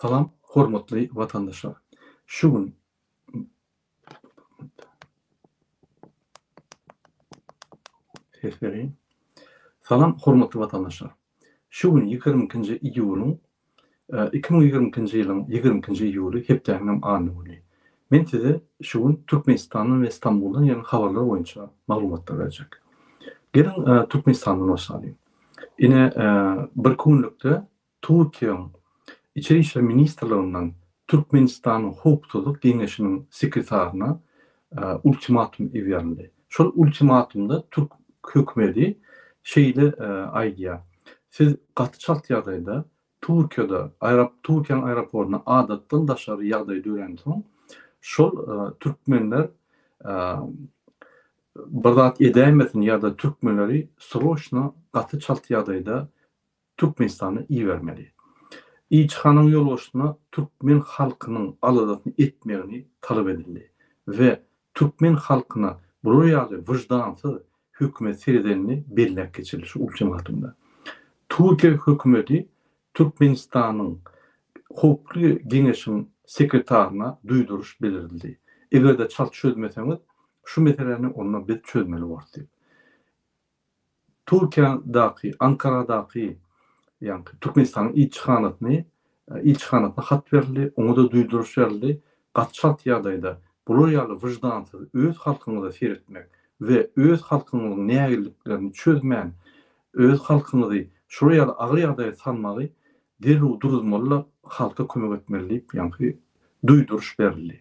Salam hormatly watandaşlar. Şu gün Ses bereýin. Salam hormatly watandaşlar. Şu gün 22-nji iýulyň 2022-nji ýylyň 22-nji iýuly hepdäniň anna güni. Men size şu gün Türkmenistandan we Stambuldan gelen habarlar boýunça maglumatlar berjek. Geliň Türkmenistandan başlalyň. Ine birki günlükde Türkiýäň Içeri işler ministrliginden Türkmenistanyň Howpsuzlyk geňeşiniň sekretaryna ultimatum iberildi. Şol ultimatumda türk hökümeti şeýle aýdýar, Siz gaty çalt ýagdaýda Türkiýede, Türkiýäniň aeroportunda adatdan daşary ýagdaý döränsoň, şol türkmenler bir zat edäýmesin ýa-da türkmenleri sroçno gaty çalt ýagdaýda Türkmenistana ibermeli. Ilçihanaň ýolbaşçysyna türkmen halkynyň aladasyny etmegini talap edildi we türkmen halkyna bular ýaly wyždansyz hökümet seredenini belläp geçildi şu ultimatumda. Türkiýe hökümeti Türkmenistanyň Howply geňeşiň sekretaryna duýduryş bildirildi. Eger-de çalt çözmeseňiz, şu meseläni onda biz çözmeli borus diýip. Türkiýädaky, Ankaradaky, ýaňky Türkmenistanyň ilçihanasyny, ilçihanasyna hat berildi, oňa-da duýduryş berildi, gaty çalt ýagdaýda bular ýaly wyždansyz öz halkyňyza seretmek we öz halkyňyzyň nägileliklerini çözmän, öz halkyňyzy şular ýaly agyr ýagdaýa salmagy derrew duruzmaly-da, halka kömek etmeli diýip, ýaňky duýduryş berildi.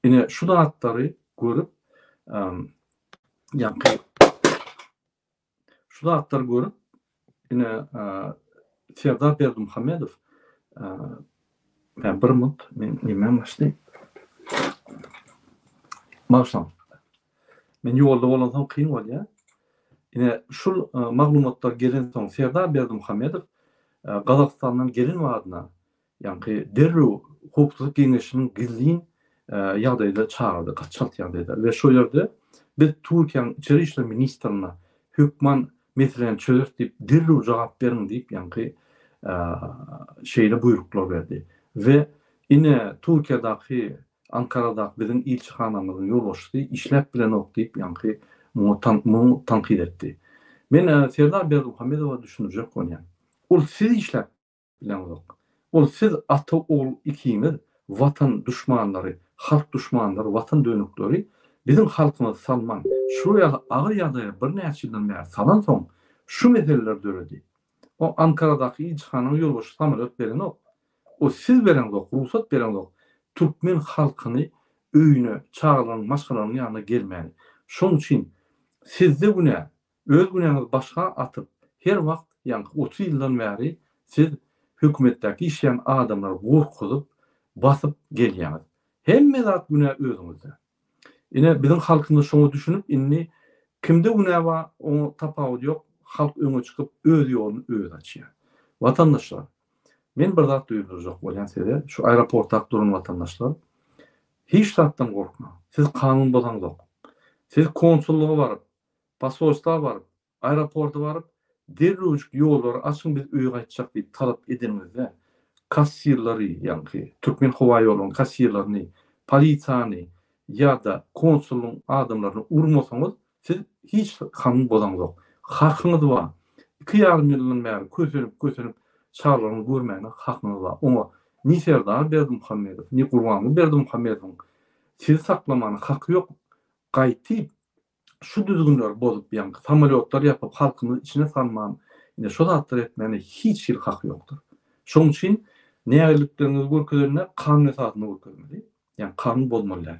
Ine, şu zatlary görüp, Ýaňky şu zatlary görüp, ine Serdar Berdimuhamedow bir minut men nemem açdy. Bagyşlaň. Men ýolda bolansoň kyn bolýar. Ine şul maglumatlar gelensoň Serdar Berdimuhamedow Gazagystandan gelen badyna Ýaňky derrew Howpsuzlyk geňeşiniň gizlin ýagdaýda çagyrdy, gaty çalt ýagdaýda we şo ýerde biz Türkiýäniň içeri işler ministrine hökman meseläni çözeris diýip derrew jogap beriň diýip ýaňky şeýle buýruklar berdi we ine Türkiýadaky Ankaradaky biziň ilçihanamyzyň ýolbaşçysy işläp bilenok diýip ýaňky muňa muny tankyt etdi. Men Serdar Berdimuhamedowa düşündirjek bolýan. Ol siz işläp Bileňzok. Ol siz ata ogul ikiňiz watan duşmanlary, halk duşmanlary, watan dönükleri biziň halkymyzy salman şular ýaly agyr ýagdaýa birnäçe ýyldan bäri salansoň şu meseleler döredi. O Ankaradaky ilçihanaň ýolbaşçysy samolýot berenok. O siz bereňzok, rugsat bereňzok türkmen halkyny öýüne, çagalaryň, maşgalalaryň ýanyna gelmäni. Şoň üçin sizde günä, Öz günäňizi başga atyp, her wagt, ýaňky 30 ýyldan bäri siz hökümetdäki işleýän adamlary gorkuzyp, basyp gelýäňiz. Hemme zat günä özüňizde. Ine, biziň halkymyz şoňa düşünip, indi kimde günä bar, oňa tapawudy ýok, halk öňe çykyp, öz ýoluny özi açýar. Watandaşlar, men bir zat duýdurjak bolýan size, şu aeroportdaky duran watandaşlar, hiç zatdan gorkmaň. Siz kanun bozaňzok. Siz konsullyga baryp, Posolstwa baryp, aeroporta baryp, derrewjik ýollary açyň biz öýe gaýtjak diýip talap edeniňizde, kassirleri, ýaňky Türkmenhowaýolunyň kassirlerini, polisiýany ýa-da konsullygyň adamlaryny urmasaňyz, siz hiç kanun bozaňzok. Hakyňyz bar. Iki ýarym ýyldan bäri kösenip, kösenip çagalaryňyzy görmäne hakyňyz bar. Oňa ni Serdar Berdimuhamedow, ni Gurbanguly Berdimuhamedowyň sizi saklamana haky ýok. Gaýtyp şu düzgünleri bozup ýaňky samolýotlary ýapyp halkymyzy içine salman ine şo zatlary etmäne hiç hili haky ýokdur. Şoň üçin nägilelikleriňizi görkezende kanun esasynda görkezmeli. Ýagny kanun bozmaly däl.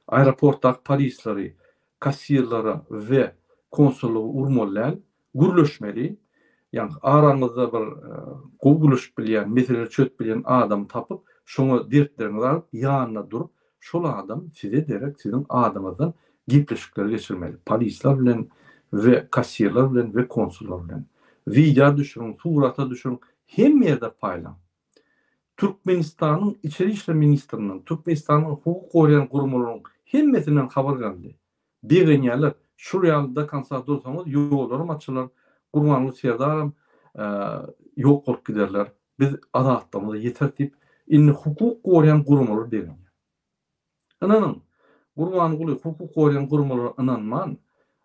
Aeroportdaky polisleri, kassirlere we konsullygy urmaly däl. Gürleşmeli. Ýagny araňyzda bir gowy gürleşip bilýän, meseleleri çözüp bilýän adamy tapyp, şoňa dertleriňizi alyp, ýanynda durup, şol adam size derek siziň adyňyzdan gepleşikleri geçirmeli. Polisler bilen we kassirler bilen we konsullar bilen. Wideo düşüriň, surata düşüriň, hemme ýerde paýlaň. Türkmenistanyň Içeri işler ministrinden, Türkmenistanyň hukuk goraýan guramalaryň hemmesinden habar geldi. Begenýärler. Şul ýaly do konca dursaňyz ýollaram açylar, Gurbanguly Serdaram ýok bolup giderler. Biz azatlygymyza ýeteris diýip Indi hukuk goraýan guramalar begenýär. Ynanyň, Gurbanguly hukuk goraýan guramalara ynanman,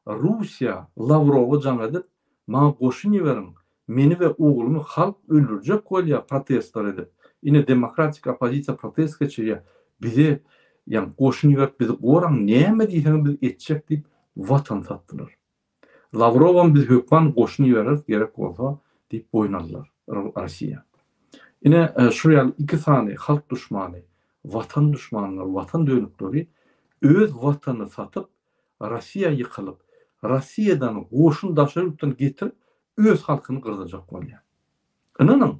Russiýa Lawrowa jaň edip, maňa goşun iberiň, meni we oglumy halk öldürjek bolýar protestler edip, ine demokratik oppozisiýa protest geçirýär, bize ýa goşun iberip bizi goraň, näme diýseňiz biz etjek diýip watan satdylar. Lawrowam biz hökman goşun ibereris gerek bolsa diýip boýun aldylar Rossiýa. Ine şul ýaly iki sany halk duşmany, watan duşmanlary, watan dönükleri öz watanyny satyp Rossiýa ýykylyp, Rossiýadan goşun daşary ýurtdan getirip öz halkyny gyrdyrjak bolýar. Ynanyň,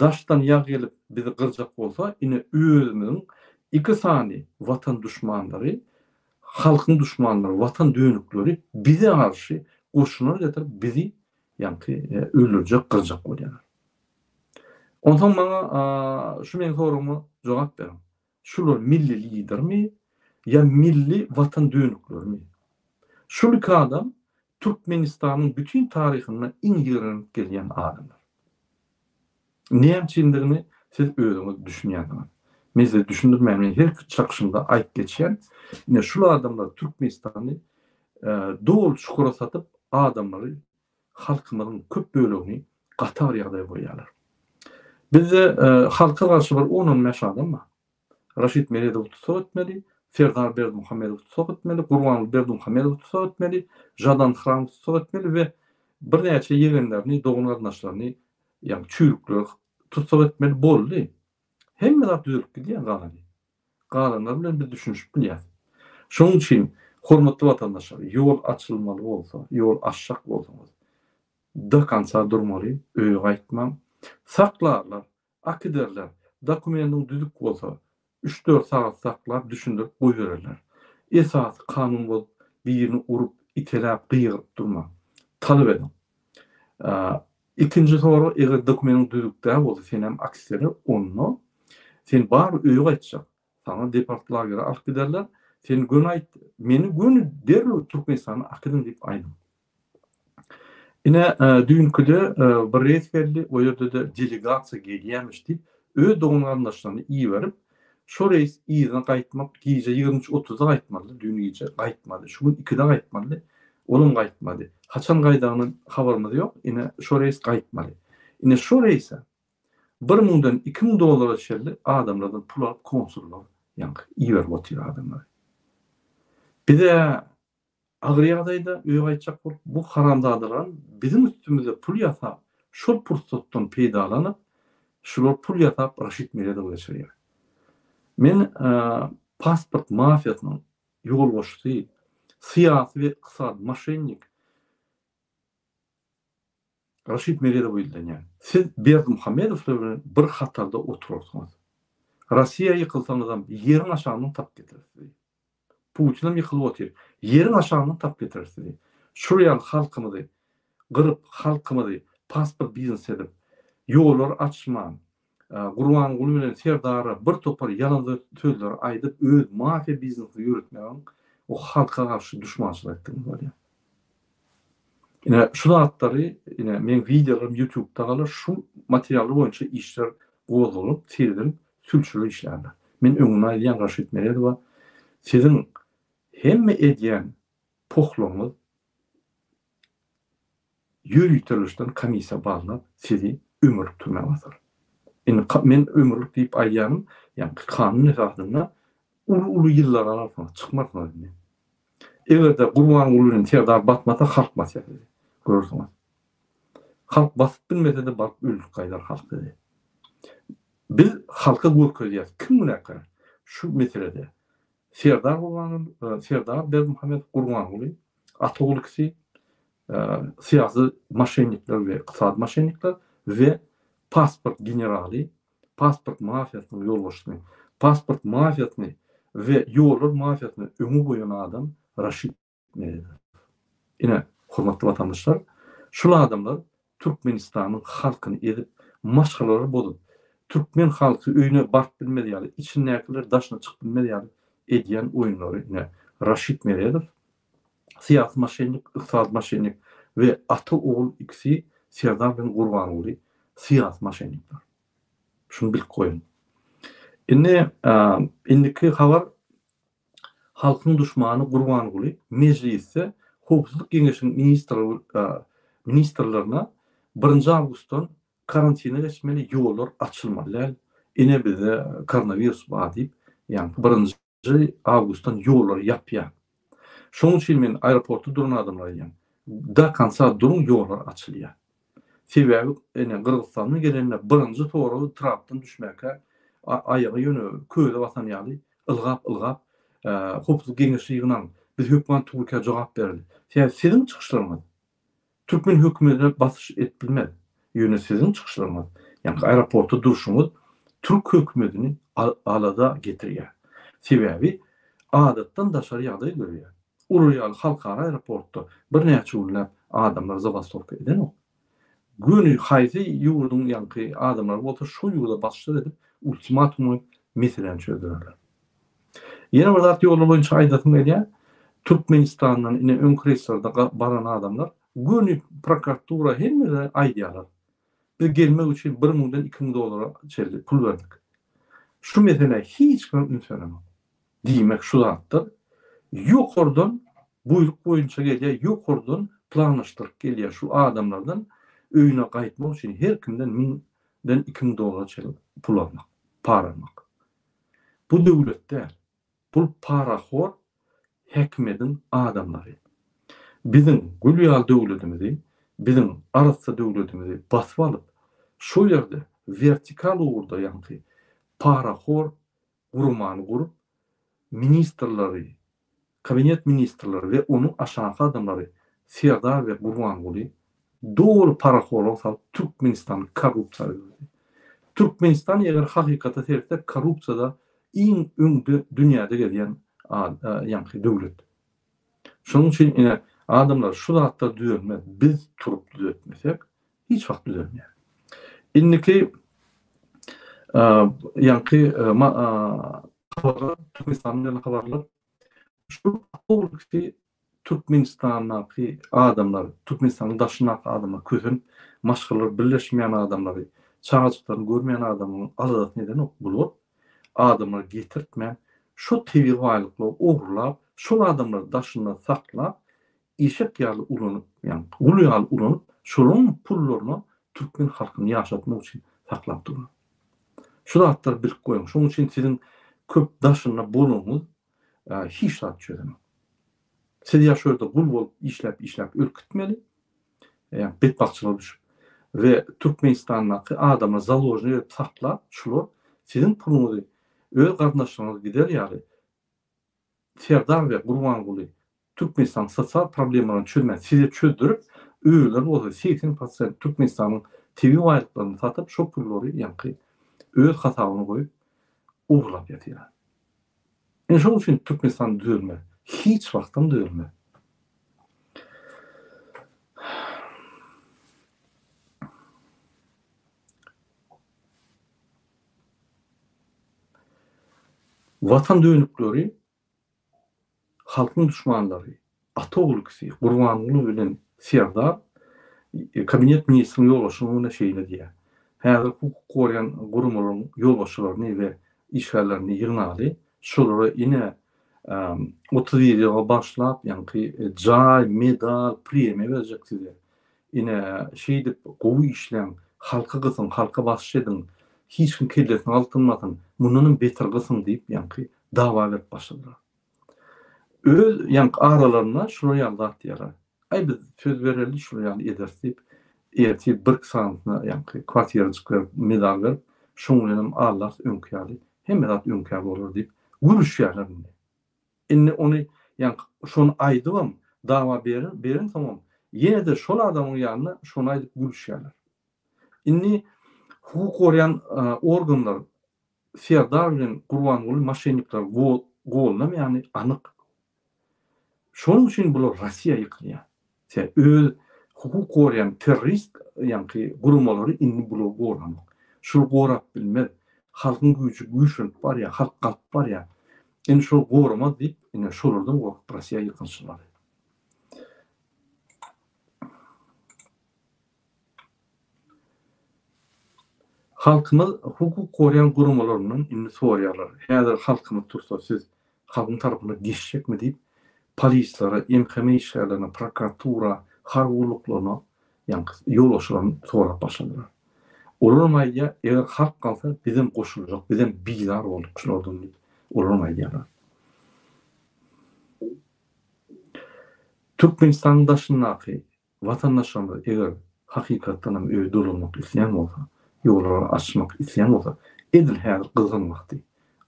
daşdan ýag gelip bizi gyrjak bolsa, ine özümiziň iki sany watan duşmanlary, halkyň duşmanlary, watan dönükleri bize garşy goşunlar getirip bizi ýaňky öldürjek, gyrjak bolýarlar. Onsoň maňa şu meň soragyma jogap beriň. Şular milli lidermi ýa milli watan dönüklerimi? Şul iki adam Türkmenistanyň bütin taryhynda iň ýigrenilip gelýän adamlar. Näme üçindigini siz özüňiz düşünýänsiňiz. Men size düşündirmän, men her çykyşymda aýyp geçýän. Ine şul adamlar Türkmenistany doly çukura satyp adamlary halkymyzyň köp bölegini gaty agyr ýagdaýa goýýarlar. Bizde halka garşy bir on-on bäş adam bar. Raşid Meredowy tussag etmeli, Serdar Berdimuhamedowy tussag etmeli, Gurbanguly Berdimuhamedowy tussag etmeli, Žadan Hramowy tussag etmeli we birnäçe ýegenlerini, dogan-garyndaşlaryny, ýagny çüýrükleri tussag etmeli boldy. Hemme zat düzelip gidýär galany. Galanlar bilen biz düşünişip bilýäs. Şonuň üçin, hormatly watandaşlar, ýol açylmaly bolsa, ýol açjak bolsaňyz, do konca durmaly, öýe gaýtmaň. Saklarlar, akiderler, dokumendiň düzük bolsa, üç-dört sagat saklap, düşündirip goýbererler. Esasy kanun bozup, birini urup, iteläp, gygyryp durmaň. Talap ediň. Ikinji sorag eger dokumentiň düzük däl bolsa senem akisere onda sen barybir öýe gaýtjak saňa deport lagere alyp giderler sen göni aýt meni göni derrew Türkmenistana akidiň diýip aýdyň. Ine düýnküde bir reýs geldi o ýerde-de delegasiýa gelýämiş diýip öz dogan garyndaşlaryny iberip Şo reýs yzyna gaýtmak gije 23 otuzda gaýtmalydy, düýn gije gaýtmady. Şu gün ikide gaýtmalydy, olam gaýtmady. Haçan gaýdagyny habarymyz ýok, ine şo reýs gaýtmaly. Ine şo reýse bir müňden 2000 dollara çenli adamlardan pul alyp konsullar ýaňky iberip otyr adamlary. Bize Agyr ýagdaýda öýe gaýtjak bolup, bu haramzadalaram biziň üstümize pul ýasap, şol pursatdan peýdalanyp, şular pul ýasap Raşid Meredowa geçirýär. Men pasport mafiýasynyň ýolbaşçysy, syýasy we ykdysady moşennik Raşid Meredowa ýüzlenýän. Siz Berdimuhamedowlar bilen bir hatarda oturarsyňyz. Rossiýa ýykylsaňyzam ýeriň aşagyndan tapyp getirer sizi. Putinem ýykylyp otyr. Ýeriň aşagyndan tapyp getirer sizi. Şul ýaly halkymyzy gyryp, halkymyzy pasport biznes edip, ýollary açman, Gurbanguly bilen Serdara bir topar ýalan sözleri aýdyp öz mafiýa biznesini ýöretmegiň o halka garşy duşmançylyk etdigiňiz bolýar. Ine şu zatlary ine meň wideolarym ýutubda galar şu materiallar boýunça işler gozgalyp seredilip sülçüler işlärler. Men öňünden aýdýan Raşid Meredowa siziň hemme edýän pohlaryňyz ýöriteleşden komissiýa barlap sizi ömürlik türmä basar. Indi men ömürlik diýip aýdýanym ýaňky kanun esasynda uly-uly ýyllar alarsyňyz çykmarsyňyz indi. Eger-de Gurbanguly bilen Serdar batmasa halk basýar sizi. Görersiňiz. Halk basyp bilmese-de baryp öldürip gaýdar halk sizi. Biz halka görkezýäs kim günäkär şu meselede. Serdar Gurbanguly, Serdar Berdimuhamedow Gurbanguly, ata-ogul ikisi syýasy moşennikler we ykdysady moşennikler we pasport generaly, pasport mafiýasynyň ýolbaşçysyny, pasport mafiýasyny we ýollar mafiýasyny öňe goýan adam Raşid Meredow. Ine, hormatly watandaşlar, şul adamlar Türkmenistanyň halkyny ezip, maşgalalary bozup, türkmen halky öýüne baryp bilmez ýaly, içindäkiler daşyna çykyp bilmez ýaly edýän oýunlary ine, Raşid Meredow, syýasy moşennik, ykdysady moşennik we ata-ogul ikisi Serdar bilen Gurbanguly syýasy moşennikler. Şuny bilip goýuň. Indi indiki habar halkyň duşmany Gurbanguly Mejlisde Howpsuzlyk geňeşiniň ministrlerine birinji awgustdan karantine geçmeli, ýollar açylmaly däl, ine bizde koronawirus bar diýip, ýaňky birinji Nji awgustdan ýollary ýapýar. Şonuň üçin men aeroportda duran adamlara aýdýan, do konca duruň ýollar açylýar. Sebäbi ine Gyrgyzystandan gelende birinji soragy trapdan düşmäkä aýagy ýöne köze basan ýaly ylgap ylgap howpsuzlyk geňeşi ýygnaň biz hökman Türkiýä jogap bereli. Sebäbi siziň çykyşlaryňyz Türkmen hökümetine basyş edip bilmez. Ýöne siziň çykyşlaryňyz, ýaňky aeroportda durşuňyz türk hökümetini alada getirýär. Sebäbi adatdan daşary ýagdaý döreýär. Olar ýaly halkara aeroportda birnäçe günläp adamlar zabastowka edenok. Göni haýsy ýurduň ýaňky adamlary bolsa şo ýurda basyşlar edip ultimatum goýup meseläni çözdürerler. Ýene bir zat ýollar boýunça aýdasym gelýär. Türkmenistandan ine öňki reýslerde baran adamlar göni prokuratura hemmelere aýdýarlar. Biz gelmek üçin bir müňden 2000 dollara çenli pul berdik. Şu meselä hiç kim üns berenok. Diýmek şu zatlar ýokardan buýruk boýunça gelýär, ýokardan planlaşdyryp gelýär. Şu adamlardan öýüne gaýtmak üçin her kimden müňden 2000 dollara çenli pul almak, para almak. Bu döwlet däl. Bul parahor häkimediň adamlary. Biziň gül ýaly döwledimizi, biziň arassa döwledimizi basyp alyp, şol ýerde wertikal ugurda ýaňky parahor guramany gurup, ministrleri, kabinet ministrleri we onuň aşaky adamlary Serdar we Gurbanguly doly parahorlyga salyp Türkmenistany korrupsiýa öwürdi. Türkmenistan eger hakykata seretsek korrupsiýada iň öňde dünýäde gezýän ýaňky döwlet. Şonuň üçin ine adamlar şu zatlar düzelmez biz turup düzeltmesek hiç wagt düzelmeýär. Indiki ýaňky habarlar Türkmenistandan gelen habarlar şu awtobusy Türkmenistandaky adamlar, Türkmenistanyň daşyndaky adamlar kösenip, maşgalalary birleşmeýän adamlary, çagajyklaryny görmeýän adamlaryň aladasyny edenok. Bular adamlary getirtmän, şo tebigy baýlyklary ogurlap, şol adamlary daşynda saklap, işek ýaly ulanyp, ýagny gul ýaly ulanyp, şolaryň pullaryna türkmen halkyny ýaşatmak üçin saklap durlar. Şu zatlary bilip goýuň. Şonuň üçin siziň köp daşynda bolanyňyz hiç zat çözenok. Siz ýa şu ýerde gul bolup işläp işläp ölüp gitmeli, ýa betbagtçylyga düşüp we Türkmenistandaky adamlar založnyý berip saklap şular siziň puluňyzy öz garyndaşlaryňyz gider ýaly Serdar we Gurbanguly Türkmenistanyň sosial problemalaryny çözmän size çözdürip özleri bolsa 80 prosent Türkmenistanyň tebigy baýlyklaryny satyp şo pullary ýaňky öz hasabyna goýup ogurlap ýatyrlar. Ine şonuň üçin Türkmenistan düzelmez. Hiç wagtam düzelmez. Watan dönükleri halkyň duşmanlary Ata ogul ikisi Gurbanguly bilen Serdar kabinet ministriniň ýolbaşçylygyna şeýle diýýär, Häzir hukuk goraýan guramalaryň ýolbaşçylaryny we işgärlerini ýygnaly, şolara ine 31 ýyla bagyşlap ýaňky jaý, medal, premiýa berjek size. Ine şeýdip gowy işläň, halky gysyň, halka basyş ediň, hiç kim kellesini galkynmasyn, mundanam beter gysyň diýip ýaňky dawa berip başladylar. Öz ýaňky aralarynda şular ýaly zat diýýärler. Aý biz söz bereli şular ýaly ederis diýip, ertir birki sanysyna ýaňky kwartirajyk berip, medal berip, şoň bilenem allarys öňki ýaly, hemme zat öňki ýaly bolar diýip gülüşýärler indi. Indi ony ýaňky şony aýdybam dawa berensoňam ýene-de şol adamyň ýanynda şony aýdyp gülüşýärler. Indi hukuk goraýan organlar Serdar bilen Gurbanguly moşennikleri goldamaýany anyk. Şonuň üçin bular Rossiýa ýykylýar. Sebäbi öz hukuk goraýan terrorist ýaňky guramalary indi bulary goranok. Şul gorap bilmez. Halkyň güýji güýçlenip barýar, halk galkyp barýar. Indi şol goramaz diýip, ine şolardan gorkup Rossiýa ýykylyşlary. Halkymyz hukuk goraýan guramalaryndan indi soraýarlar, häzir halkymyz tursa siz halkyň tarapyna geçjekmi diýip, polislere, MHM işgärlerine, prokuratura, harby gulluklaryna ýaňky ýolbaşçylaryny sorap başladylar. Olaram aýdýar, eger halk galsa bizem goşuljak, bizem bizar bolduk şulardan diýip, olaram aýdýarlar. Türkmenistanyň daşyndaky Watandaşlarymyz eger hakykatdan hem öýe dolanmak isleýän bolsa, ýollary açmak isleýän bolsa, edil häzir gyzgyn wagty.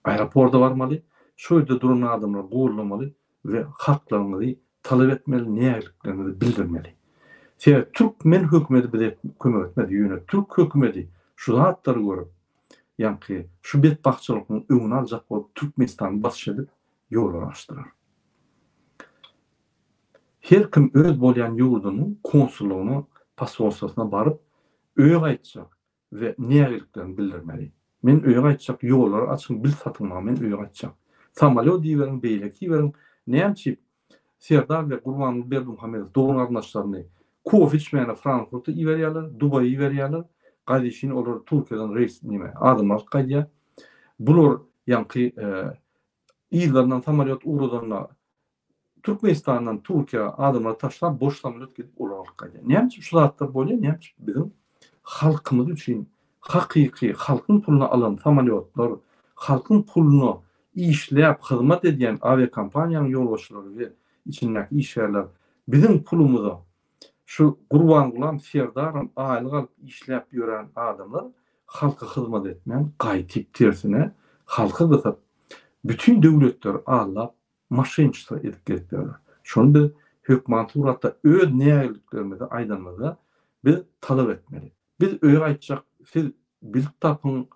Aeroporta barmaly, şo ýerde duran adamlary gollamaly we haklaryňyzy talap etmeli, nägilikleriňizi bildirmeli. Sebäbi türkmen hökümeti bize kömek etmez, ýöne türk hökümeti şu zatlary görüp, ýaňky şu betbagtçylygyň öňüni aljak bolup Türkmenistany basyş edip ýollary açdyrar. Her kim öz bolýan ýurdunyň konsullygyna, posolstwasyna baryp, öýe gaýtjak we nägiliklerini bildirmeli. Men öýe gaýtjak, ýollary açyň, bil satyň maňa, men öýe gaýtjak. Samolýot iberiň, beýleki iberiň. Näme üçin Serdar we Gurbanguly Berdimuhamedow dogan-garyndaşlaryny kofe içmäne Frankfurta iberýärler, Dubaýa iberýärler, gaýdyşyn olar Türkiýeden reýs neme, adamlar alyp gaýdýar. Bular ýaňky yzlaryndan samolýot ugradanda Türkmenistandan Türkiýä adamlary taşlap boş samolýot gelip olary alyp gaýdýar. Näme üçin şu zatlar bolýar? Näme üçin biziň halkymyz üçin hakyky halkyň puluna alan samolýotlar, halkyň puluna işläp hyzmat edýän awiakompaniýanyň ýolbaşçylary we içindäki işgärler biziň pulumyza şu Gurbangulam Serdaram aýlyk alyp işläp ýören adamlar halka hyzmat etmän gaýtyp tersine halky gysyp bütin döwletleri aldap maşençistvo edip gezip ýörler. Şony biz hökman suratda öz nägiliklerimizi aýdanymyzda biz talap etmeli. Biz öýe gaýtjak siz bilt tapyň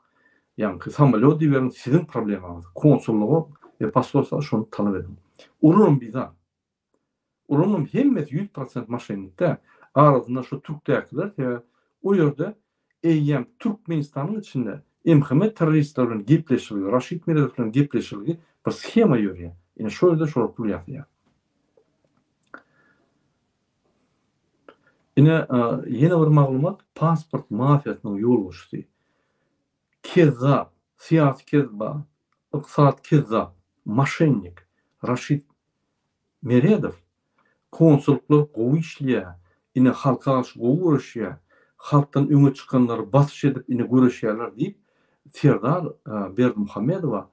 ýaňky samolýot iberiň siziň problemaňyz. Konsullyga we posolstwa şony talap ediň. Olaram bizar. Olaryňam hemmesi 100% maşennik däl. Arasynda şu türkdäkiler sebäbi o ýerde eýýäm Türkmenistanyň içinde MHM terroristler bilen gepleşilgi, Raşid Meredow bilen gepleşilgi bir shema ýörýär. Ine şo ýerde şolar pul ýasaýar. Ine ýene bir maglumat, pasport mafiýasynyň ýolbaşçysy kezzap, syýasy kezzap, ykdysady kezzap, maşennik Raşid Meredow, Konsullyklar gowy işleýär, ine halka garşy gowy göreşýär, halkdan öňe çykanlary basyş edip ine göreşýärler diýip, Serdar Berdimuhamedowa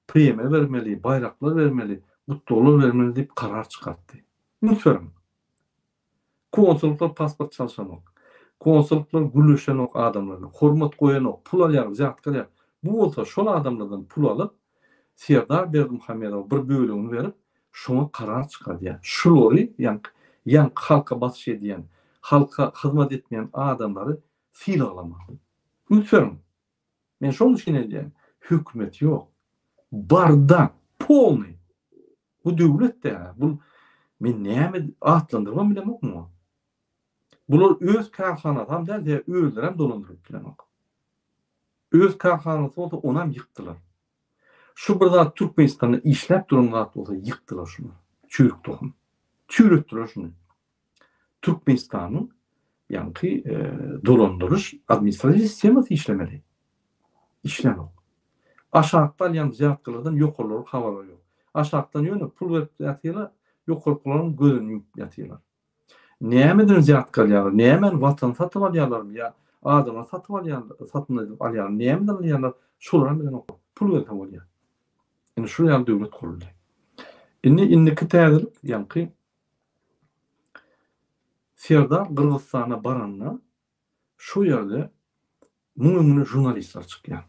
premiýa bermeli, baýraklar bermeli, gutlaglar bermeli diýip karar çykartdy. Üns beriň! Konsullyklar pasport çalşanok. Konsullyklar gürleşenok adamlar bilen, hormat goýanok, pul alýar, wzýatka alýar. Bu bolsa şol adamlardan pul alyp, Serdar Berdimuhamedowa bir bölegini berip, şoňa karar çykardýar. Şulary ýaňky ýaňky halka basyş edýän, halka hyzmat etmeýän adamlary sylaglamaly. Üns beriň! Men şonuň üçin aýdýan, hökümet ýok. Bardak, polnyý. Bu döwlet däl. Bu men näme atlandyrybam bilemok muňa. Bular öz kärhanasam däl, sebäbi özlerem dolandyryp bilenok. Öz kärhanasy bolsa onam ýykdylar. Şu bir zat Türkmenistanda işläp duran zat bolsa ýykdylar şuny. Çüýrük tohum. Çüýretdiler şuny. Türkmenistanyň ýaňky dolandyryş administratiw sistemasy işlemeli. Işlänok. Aşakda alýan wzýatkalardan ýokarlaryň habarlary ýok. Aşakdan ýöne pul berip ýatyrlar, ýokarkylaryň gözüni ýumup ýatyrlar. Nämeden wzýatka alýarlar? Nämäni watany satyp alýarlarmy ýa adamlary satyp alýan satyn edip alýarlar? Nämeden alýarlar? Şolaram bilenoklar. Pul berse bolýar. Indi şul ýaly döwlet guruldy. Indi indiki täzelik ýaňky Serdar Gyrgyzystana baranda şo ýerde muň öňüne žurnalistler çykýar.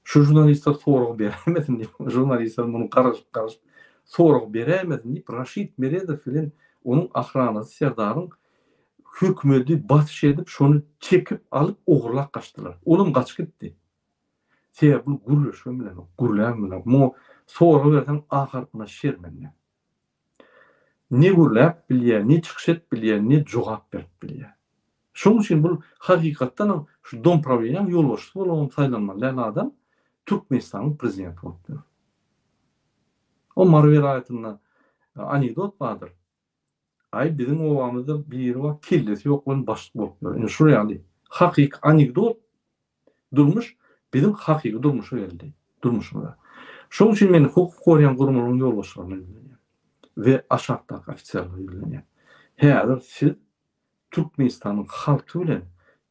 Şu žurnalistler sorag beräýmesin diýip, žurnalistler muny garaşyp-garaşyp sorag beräýmesin diýip, Raşid Meredow bilen onuň ahranasy Serdaryň hökümedi basyş edip, şony çekip alyp ogurlap gaçdylar. Olam gaçyp gitdi. Sebäbi bul gürleşibem bilenok, gürläbem bilenok. Muňa sorag berseň A harpyna şermende. Ne gürläp bilýär, ne çykyş edip bilýär, ne jogap berip bilýär. Şonuň üçin bul hakykatdanam şu domprawleniýäň ýolbaşçysy bolubam saýlanmaly däl adam Türkmenistanyň prezidenti bolup ýör. O Mary welaýatynda anekdot bardyr. Aý biziň obamyzda biri bar kellesi ýok bilen başlyk bolup ýör. Ine şul ýaly hakyky anekdot. Durmuş biziň hakyky durmuşa geldi. Durmuşymyza. Şonuň üçin men hukuk goraýan guramalaryň ýolbaşçylaryna ýüzlenýän we aşakdaky ofiserlere ýüzlenýän. Häzir siz Türkmenistanyň halky bilen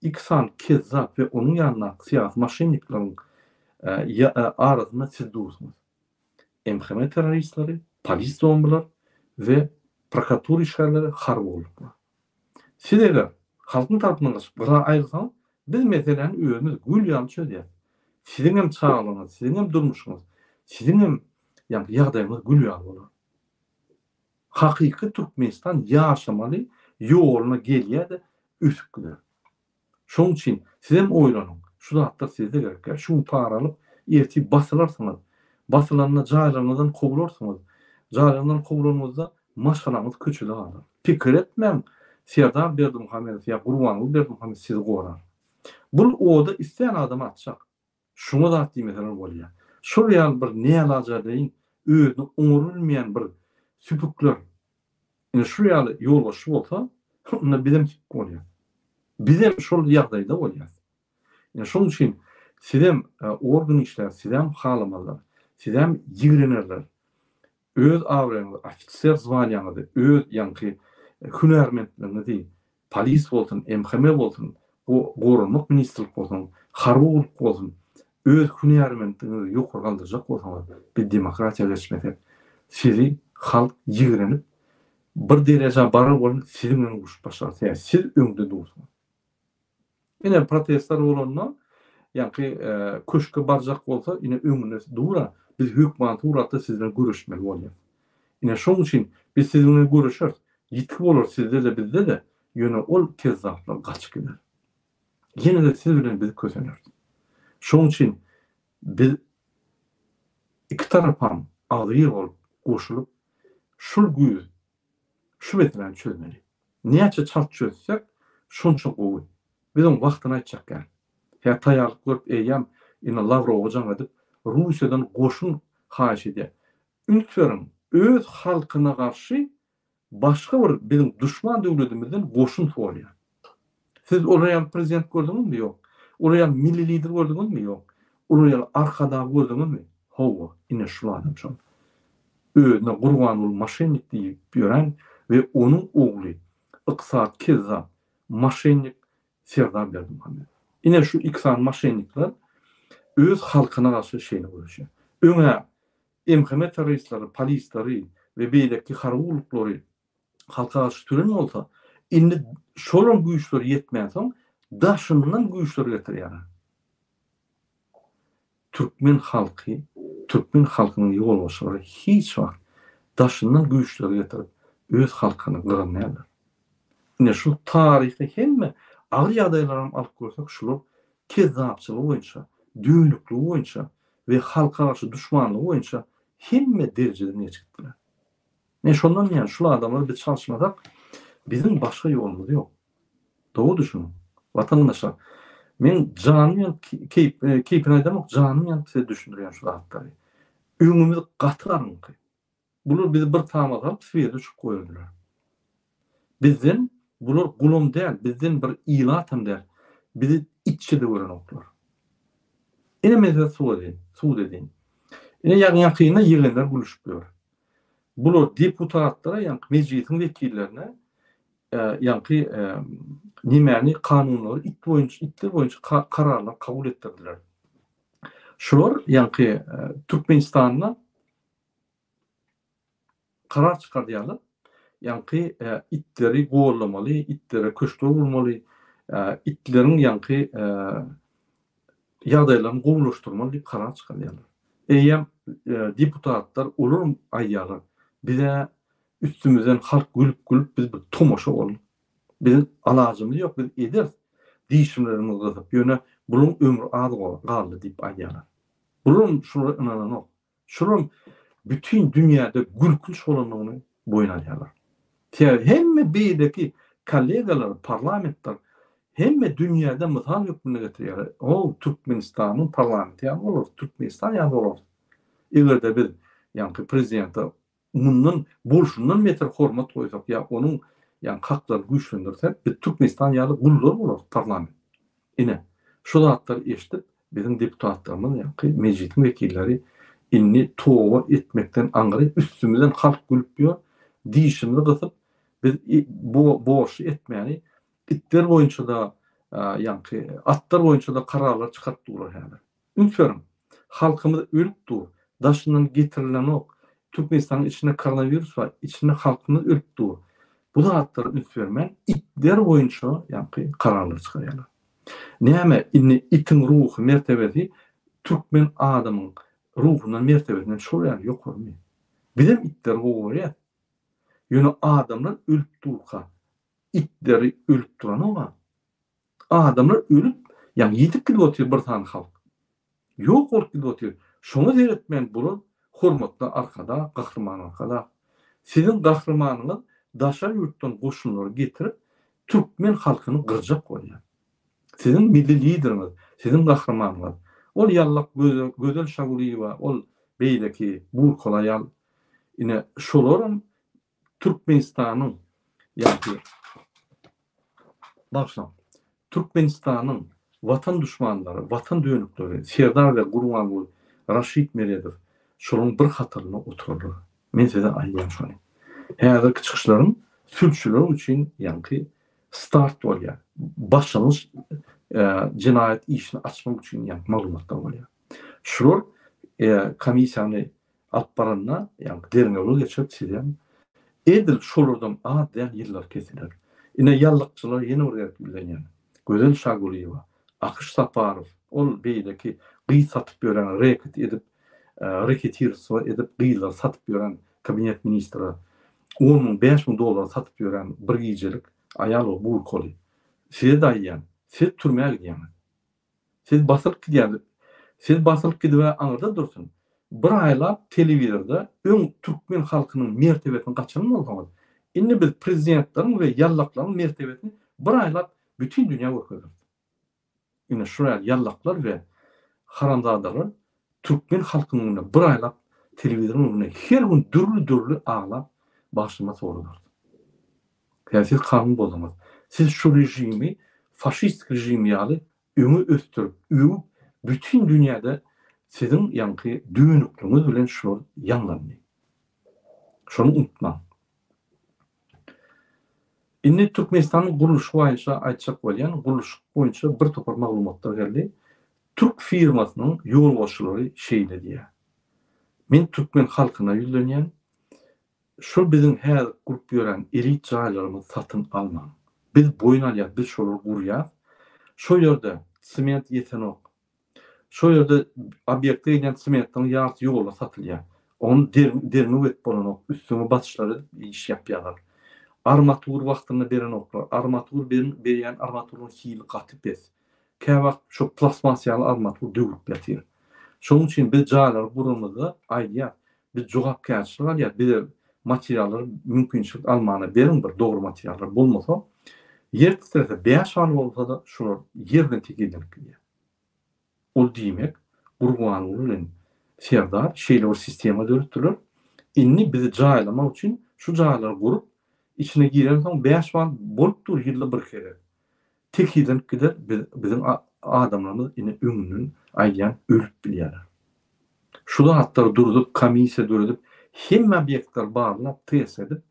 iki sany kezzap we onuň ýanyndaky syýasy moşennikleriň arasynda siz dursuňyz. MHM terroristleri, polis zombiler we prokuratura işgärleri, harby gulluklar. Siz eger halkyň tarapyndan gaçyp gyra aýrylsaňyz, biz meseläni özümiz gül ýaly çözýäs. Siziňem çagalaryňyz, siziňem durmuşyňyz, siziňem ýagdaýyňyz gül ýaly bolar. Hakyky Türkmenistan ýaşamaly ýoluna gelýär-de ösüp gider. Şonuň üçin sizem oýlanyň, şu zatlar sizde gerek däl. Şu gün para alyp, ertir basylarsyňyz. Basylanda jaýlaryňyzdan kowularsyňyz. Jaýlaryňyzdan kowulanyňyzda maşgalaňyz köçede galar. Pikir etmäň, Serdar Berdimuhamedow ýa Gurbanguly Berdimuhamedow sizi gorar. Bul oda islän adamy atjak. Şuňa zat diýmeseler bolýar. Şol ýaly bir nälajadeýin, özüni oňarybilmeýän bir süpükler ine şu ýaly ýolbaşçy bolsa, onda bizem süpük bolýas. Bizem şol ýagdaýda bolýas. Ine şonuň üçin sizem organ işgäri, sizem halamazlar, sizem ýigrenerler. Öz abraýyňyzy, ofiser zwaniýaňyzy, öz ýaňky hünärmentligiňizi, polis bolsun, MHM bolsun, goranmak ministrlik bolsun, harby gulluk bolsun, öz hünärmentligiňizi ýokary galdyrjak bolsaňyz, biz demokratiýa geçmesek, sizi halk ýigrenip, bir derejä barar welin siziň bilen urşup başlar, sebäbi siz öňde dursuňyz. Ine protestler bolanda ýaňky köşke barjak bolsa ine öňünde dura biz hökman suratda siz bilen görüşmeli bolýas. Ine şoň üçin biz siziň bilen görüşeris. Ýitgi bolar sizde-de bizde-de ýöne ol kezzaplar gaçyp gider. Ýene-de siz bilen biz köseneris. Şoň üçin biz iki tarapam agzybir bolup goşulyp şul güýz Şu meseläni çözmeli. Näçe çalt çözsek, şonça gowy. Biz oň wagtyny aýtjak däl. Hä taýýarlyk görüp eýýäm ine Lawrowa jaň edip, Russiýadan goşun haýyş edýär. Üns beriň, öz halkyna garşy başga bir biziň duşman döwledimizden goşun sorýar. Siz olar ýaly prezident gördüňizmi? Ýok. Olar ýaly milli lider gördüňizmi? Ýok. Olar ýaly Arkadagy gördüňizmi? Hawa, ine şul adam şol. Özüne Gurbanguly moşennik diýip ýören we onuň ogly ykdysady kezzap, moşennik Serdar Berdimuhamedow. Ine şu iki sany moşennikler öz halkyna garşy şeýle göreşýär. Öň-ä MHM terroristleri, polisleri we beýleki harby gulluklary halka garşy süren bolsa, indi şolam güýçleri ýetmänsoň, daşyndan güýçleri getirýärler. Türkmen halky, türkmen halkynyň ýolbaşçylary hiç wagt daşyndan güýçleri getirip, öz halkyny gyran däldir. Ine şu taryhy hemme agyr ýagdaýlaram alyp görsek, şular kezzapçylygy boýunça, dönükligi boýunça we halka garşy duşmanlygy boýunça hemme derejeden geçip gitdiler. Men şondan diýýän, şul adamlary biz çalyşmasak, biziň başga ýolumyz ýok. Dogry düşüniň, watandaşlar. Men janym ýanyp, keýp, keýpine aýdamok, janym ýanyp size düşündirýän şu zatlary. Öňümiz gaty garaňky. Bular bizi bir tama salyp, sweti öçürip goýardylar. Bizden bular gulam däl, bizden bir ilatam däl. Bizi itçe-de görenoklar. Ine men size subut edeýin, subut edeýin. Ine ýaňy-ýakynda ýegenler gülüşip ýör. Bular deputatlara, ýaňky mejlisiň wekillerine ýaňky nemäni kanunlary it boýunça itler boýunça kararlar kabul etdirdiler. Şular ýaňky Türkmenistanda karar çykardýarlar. Ýaňky itleri gollamaly, itlere köşkler gurmaly, itleriň ýaňky ýagdaýlaryny gowulaşdyrmaly diýip karar çykarýarlar. Eýýäm deputatlar olaram aýdýarlar, biz-ä üstümizden halk gülüp-gülüp biz bir tomaşa bolduk. Biziň alajymyz ýok, biz ederis dişimlerimizi gysyp, ýöne bularyň ömri az galdy diýip aýdýarlar. Bularam şulara ynananok. Şularyň bütin dünýäde gülkünç bolandygyny boýun alýarlar. Sebäbi hemme beýleki kollegalar, parlamentler hemme dünýäde mysal hökmünde getirýärler. O, Türkmenistanyň parlamenti ýaly bolarys, Türkmenistan ýaly bolarys. Eger-de biz ýaňky prezidente mundan bolşundan beter hormat goýsak ýa onuň ýaňky haklaryny güýçlendirsek, biz Türkmenistan ýaly gullar bolarys parlament. Ine, Şu zatlary eşidip, biziň deputatlarymyz, ýaňky Mejlisiň wekilleri indi toba etmekden aňry üstümizden halk gülüp ýör, dişimizi gysyp, biz bu borçly etmäni itler boýunça-da, ýaňky atlar boýunça-da kararlar çykaryp durlar häzir. Üns beriň, halkymyz ölüp dur, daşyndan getirilenok, Türkmenistanyň içinde koronawirus bar, içinde halkymyz ölüp dur. Bu zatlara üns bermän, itler boýunça ýaňky kararlar çykarýarlar. Näme, indi itiň ruhy mertebesi türkmen adamyň ruhundan mertebesinden şol ýaly ýokarymy? Bizem itleri gowy görýäs. Ýöne adamlar ölüp durka, itleri ölüp duranok-a. Adamlar ölüp, ýagny ýitip gidip otyr bir sany halk. Ýok bolup gidip otyr. Şoňa seretmän bular hormatly Arkadag, Gahryman Arkadag. Siziň gahrymanyňyz daşary ýurtdan goşunlary getirip türkmen halkyny gyrjak bolýar. Siziň milli lideriňiz, siziň gahrymanyňyz. Ol ýallak Gözel Şagulyýewa, ol beýleki burkaly aýal. Ine şolaram Türkmenistanyň ýa-da bagyşlaň, Türkmenistanyň Watan duşmanlary, Watan dönükleri Serdar we Gurbanguly Raşid Meredow şolaryň bir hatarynda oturarlar. Men size aýdýan şony. Häzirki çykyşlarym sülçüler üçin ýaňky start bolýar. Başlangyç jenaýat işini açmak üçin ýaňky maglumatlar bolýar. Şular komissiýany alyp baranda, ýagny derňewler geçirip sizem edil şolardan az däl ýyllar kesiler. Ine ýallakçylara ýene bir gezek ýüzlenýän. Gözel Şagulyýewa, Akyş Saparow, ol beýleki gyz satyp ýören reket edip, reketirstwo edip gyzlary satyp ýören kabinet ministre on müň, 5000 dollara satyp ýören bir gijelik aýal ol burkaly. Size-de aýdýan, siz türmä gidýäňiz. Siz basylyp gidýäňiz. Siz basylyp gidibä aňyrda dursun. Bir aýlap telewizorda öň türkmen halkynyň mertebesini gaçyran bolsaňyz, indi biz prezidentleriň we ýallaklaryň mertebesini bir aýlap bütin dünýä görkezeris. Ine şu ýaly ýallaklar we haramzadalar türkmen halkynyň öňünde bir aýlap telewizoryň öňünde her gün dürli-dürli aglap bagyşlama soradarys. Ýa siz kanun bozduňyz. Siz şu režimi faşistik režim ýaly öňe ösdürip, öwüp, bütin dünýäde siziň ýaňky dönükligiňiz bilen şular ýaňlandy. Şony unutmaň. Indi Türkmenistanyň gurluşy boýunça aýtjak bolýan, gurluşyk boýunça bir topar maglumatlar geldi. Türk firmasynyň ýolbaşçylary şeýle diýýär. Men türkmen halkyna ýüzlenýän. Şol biziň häzir gurup ýören elit jaýlarymyzy satyn almaň. Biz boýun alýas, biz şolary gurýas. Şo ýerde sement ýetenok. Şo ýerde obýekte gelýän sementleriň ýarysy ýolda satylýar. Ony derňew edip bolanok, üstüňe basyşlar edip iş ýapýarlar. Armatur wagtynda berenoklar. Armatur berýän armaturyň hili gaty pes. Käwagt şo plastmas ýaly armatur döwülip ýatyr. Şonuň üçin biz jaýlary guranymyzda aýdýas, Biz jogapkärçilik alýas, bize materiallary mümkinçilik almana beriň bir dogry materiallar bolmasa, ýer titrese 5 bal bolsa-da şular ýer bilen tekizlenip gidýär. Ol diýmek, Gurbanguly bilen Serdar şeýle bir sistema döretdiler. Indi bizi jaýlamak üçin şu jaýlary gurup, içine girensoň 5 bal bolup dur ýylda bir kere. Tekizlenip gider biz biziň adamlarymyz ine öňünden aýdýan ölüp bilýärler. Şu zatlary durzup komissiýa döredip hemme obýektleri barlap test edip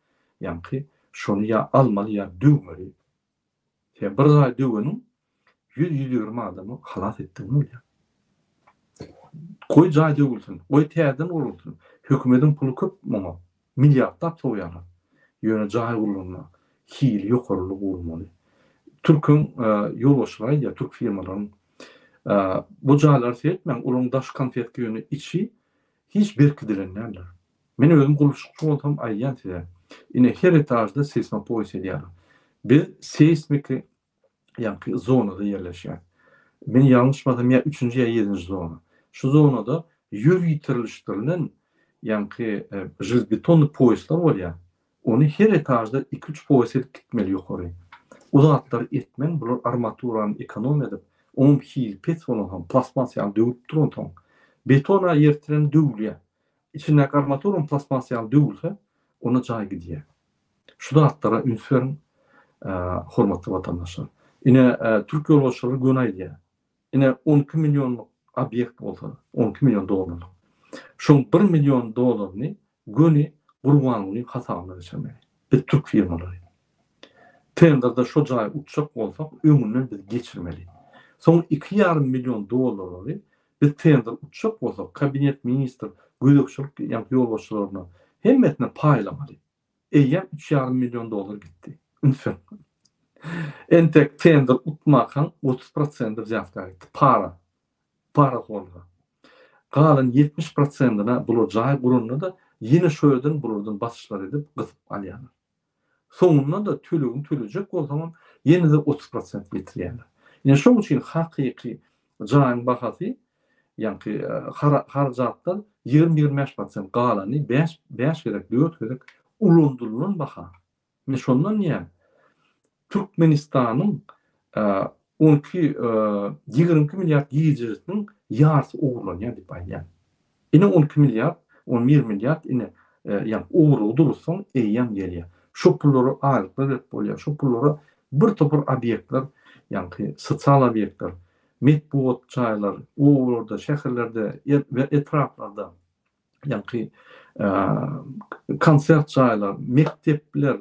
ýaňky şony ýa almaly ýa döwmeli. Sebäbi bir jaý döweniň 100-120 adamy halas etdigiň bolýar. Goý jaý döwülsin, goý täzeden gurulsyn. Hökümediň puly köp muňa. Milliardlap sowýarlar. Ýöne jaý gurlanda hili ýokaryly gurulmaly. Türküň ýolbaşçylary aýdýar, türk firmalaryň bu jaýlary seretmäň, olaryň daşy konfetka ýöne içi hiç berkidilen däldir. Men özüm gurluşykçy bolsam aýdýan size. Ine her etažda seýsmopoýas edýärler. Biz seýsmiki ýaňky zonada ýerleşýär. Men ýalňyşmasam ýa üçünji ýa ýedinji zona. Şu zonada ýöritirleşdirilen ýaňky železbetonny poýaslar bolýar. Ony her etažda iki-üç poýas edip gitmeli ýokary. O zatlary etmän bular armaturany ekonom edip, oňam hili pes bolansoň, plastmas ýaly döwülip duransoň, beton-a ýer titrende döwülýär. Içindäki armaturam plastmas ýaly döwülse, onda jaý gidýär. Şu zatlara üns beriň, hormatly watandaşlar. Ine, türk ýolbaşçylary göni aýdýar. Ine 12 millionlyk obýekt bolsa, 12 million dollarlyk. Şoň 1 million dollaryny göni Gurbangulyň hasabyna geçirmeli. Biz türk firmalary. Tenderde şo jaýy utjak bolsak, öňünden biz geçirmeli. Soň iki ýarym million dollarlary biz tender utjak bolsak, kabinet ministr, gözegçilik ýaňky ýolbaşçylaryna hemmesine paýlamaly. Eýýäm üç ýarym million dollar gitdi. Üns beriň. Entek tender utmakaň 30 prosendi wzýatka gitdi. Para. Parahorlyga. Galan 70 prosendine bular jaý guranda-da ýene şo ýerden bulardan basyşlar edip gysyp alýarlar. Soňunda-da tölegini tölejek bolsaňam ýene-de 30 prosent getirýärler. Ine şoň üçin hakyky jaýyň bahasy ýaňky harajatdan 20-25 prosent galany bäş bäş gezek dört gezek ulandyrylan baha. Men şondan diýýän Türkmenistanyň 12 22 milliard girdejisiniň ýarysy ogurlanýar diýip aýdýan. Ine 12 milliard, 11 milliard ine ýa ogurlygy duruzsaň eýýäm gelýär. Şo pullara aýlyklar berip bolýar. Şo pullara bir topar obýektler, ýaňky sosial obýektler, metbugat jaýlar, obalarda, şäherlerde we etraplarda ýaňky konsert jaýlar, mekdepler,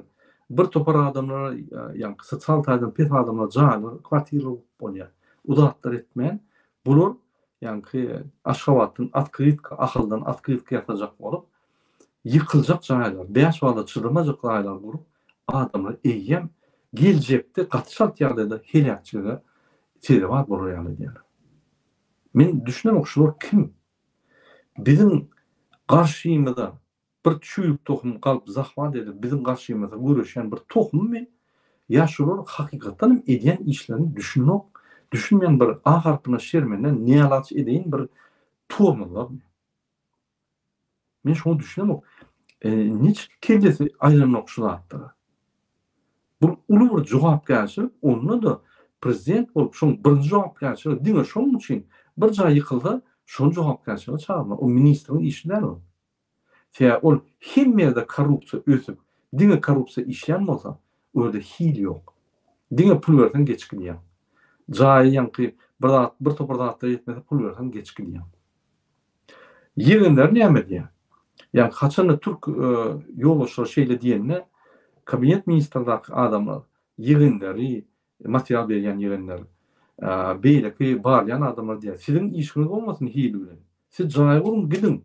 bir topar adamlara ýaňky sosial taýdan pes adamlara jaýlar, kwartiralar gurup bolýar. O zatlar etmän, bular ýaňky Aşgabatdan otkrytka, Ahaldan otkrytka ýasajak bolup, ýykyljak jaýlar, bäş bala çydamajak jaýlar gurup, adamlar eýýäm geljekde gaty çalt ýagdaýda heläkçilige sezewar bolar ýaly edýärler. Men düşünemok şular kim? Biziň garşymyza bir çüýrük tohum galyp zahwat edip biziň garşymyza göreşýän bir tohummy ýa şular hakykatdan hem edýän işlerini düşünok düşünmeýän bir A harpyna şermende nälaç edeýin bir tormozlarmy? Men şoňa düşünemok. Niçik kellesi aýlanok şu zatlara? Bu uly bir jogapkärçilik, onda-da prezident bolup şoň birinji jogapkärçiligi diňe şoň üçin bir jaý ýykylsa, şony jogapkärçilige çagyrmaly. O ministriň işi däl ol. Sebäbi ol hemme ýerde korrupsiýa ösüp, diňe korrupsiýa işlän bolsa, o ýerde hil ýok. Diňe pul berseň geçip gidýäň. Jaýy ýaňky bir zat, bir topar zatlar ýetmese pul berseň geçip gidýäň. Ýegenler näme diýýär? Ýagny haçanda türk ýolbaşçylary şeýle diýende, kabinet ministrdaky adamlar ýegenleri, material berýän ýegenler, beýleki barýan adamlar diýýär, siziň işiňiz bolmasyn hil bilen. Siz jaý guruň gidiň.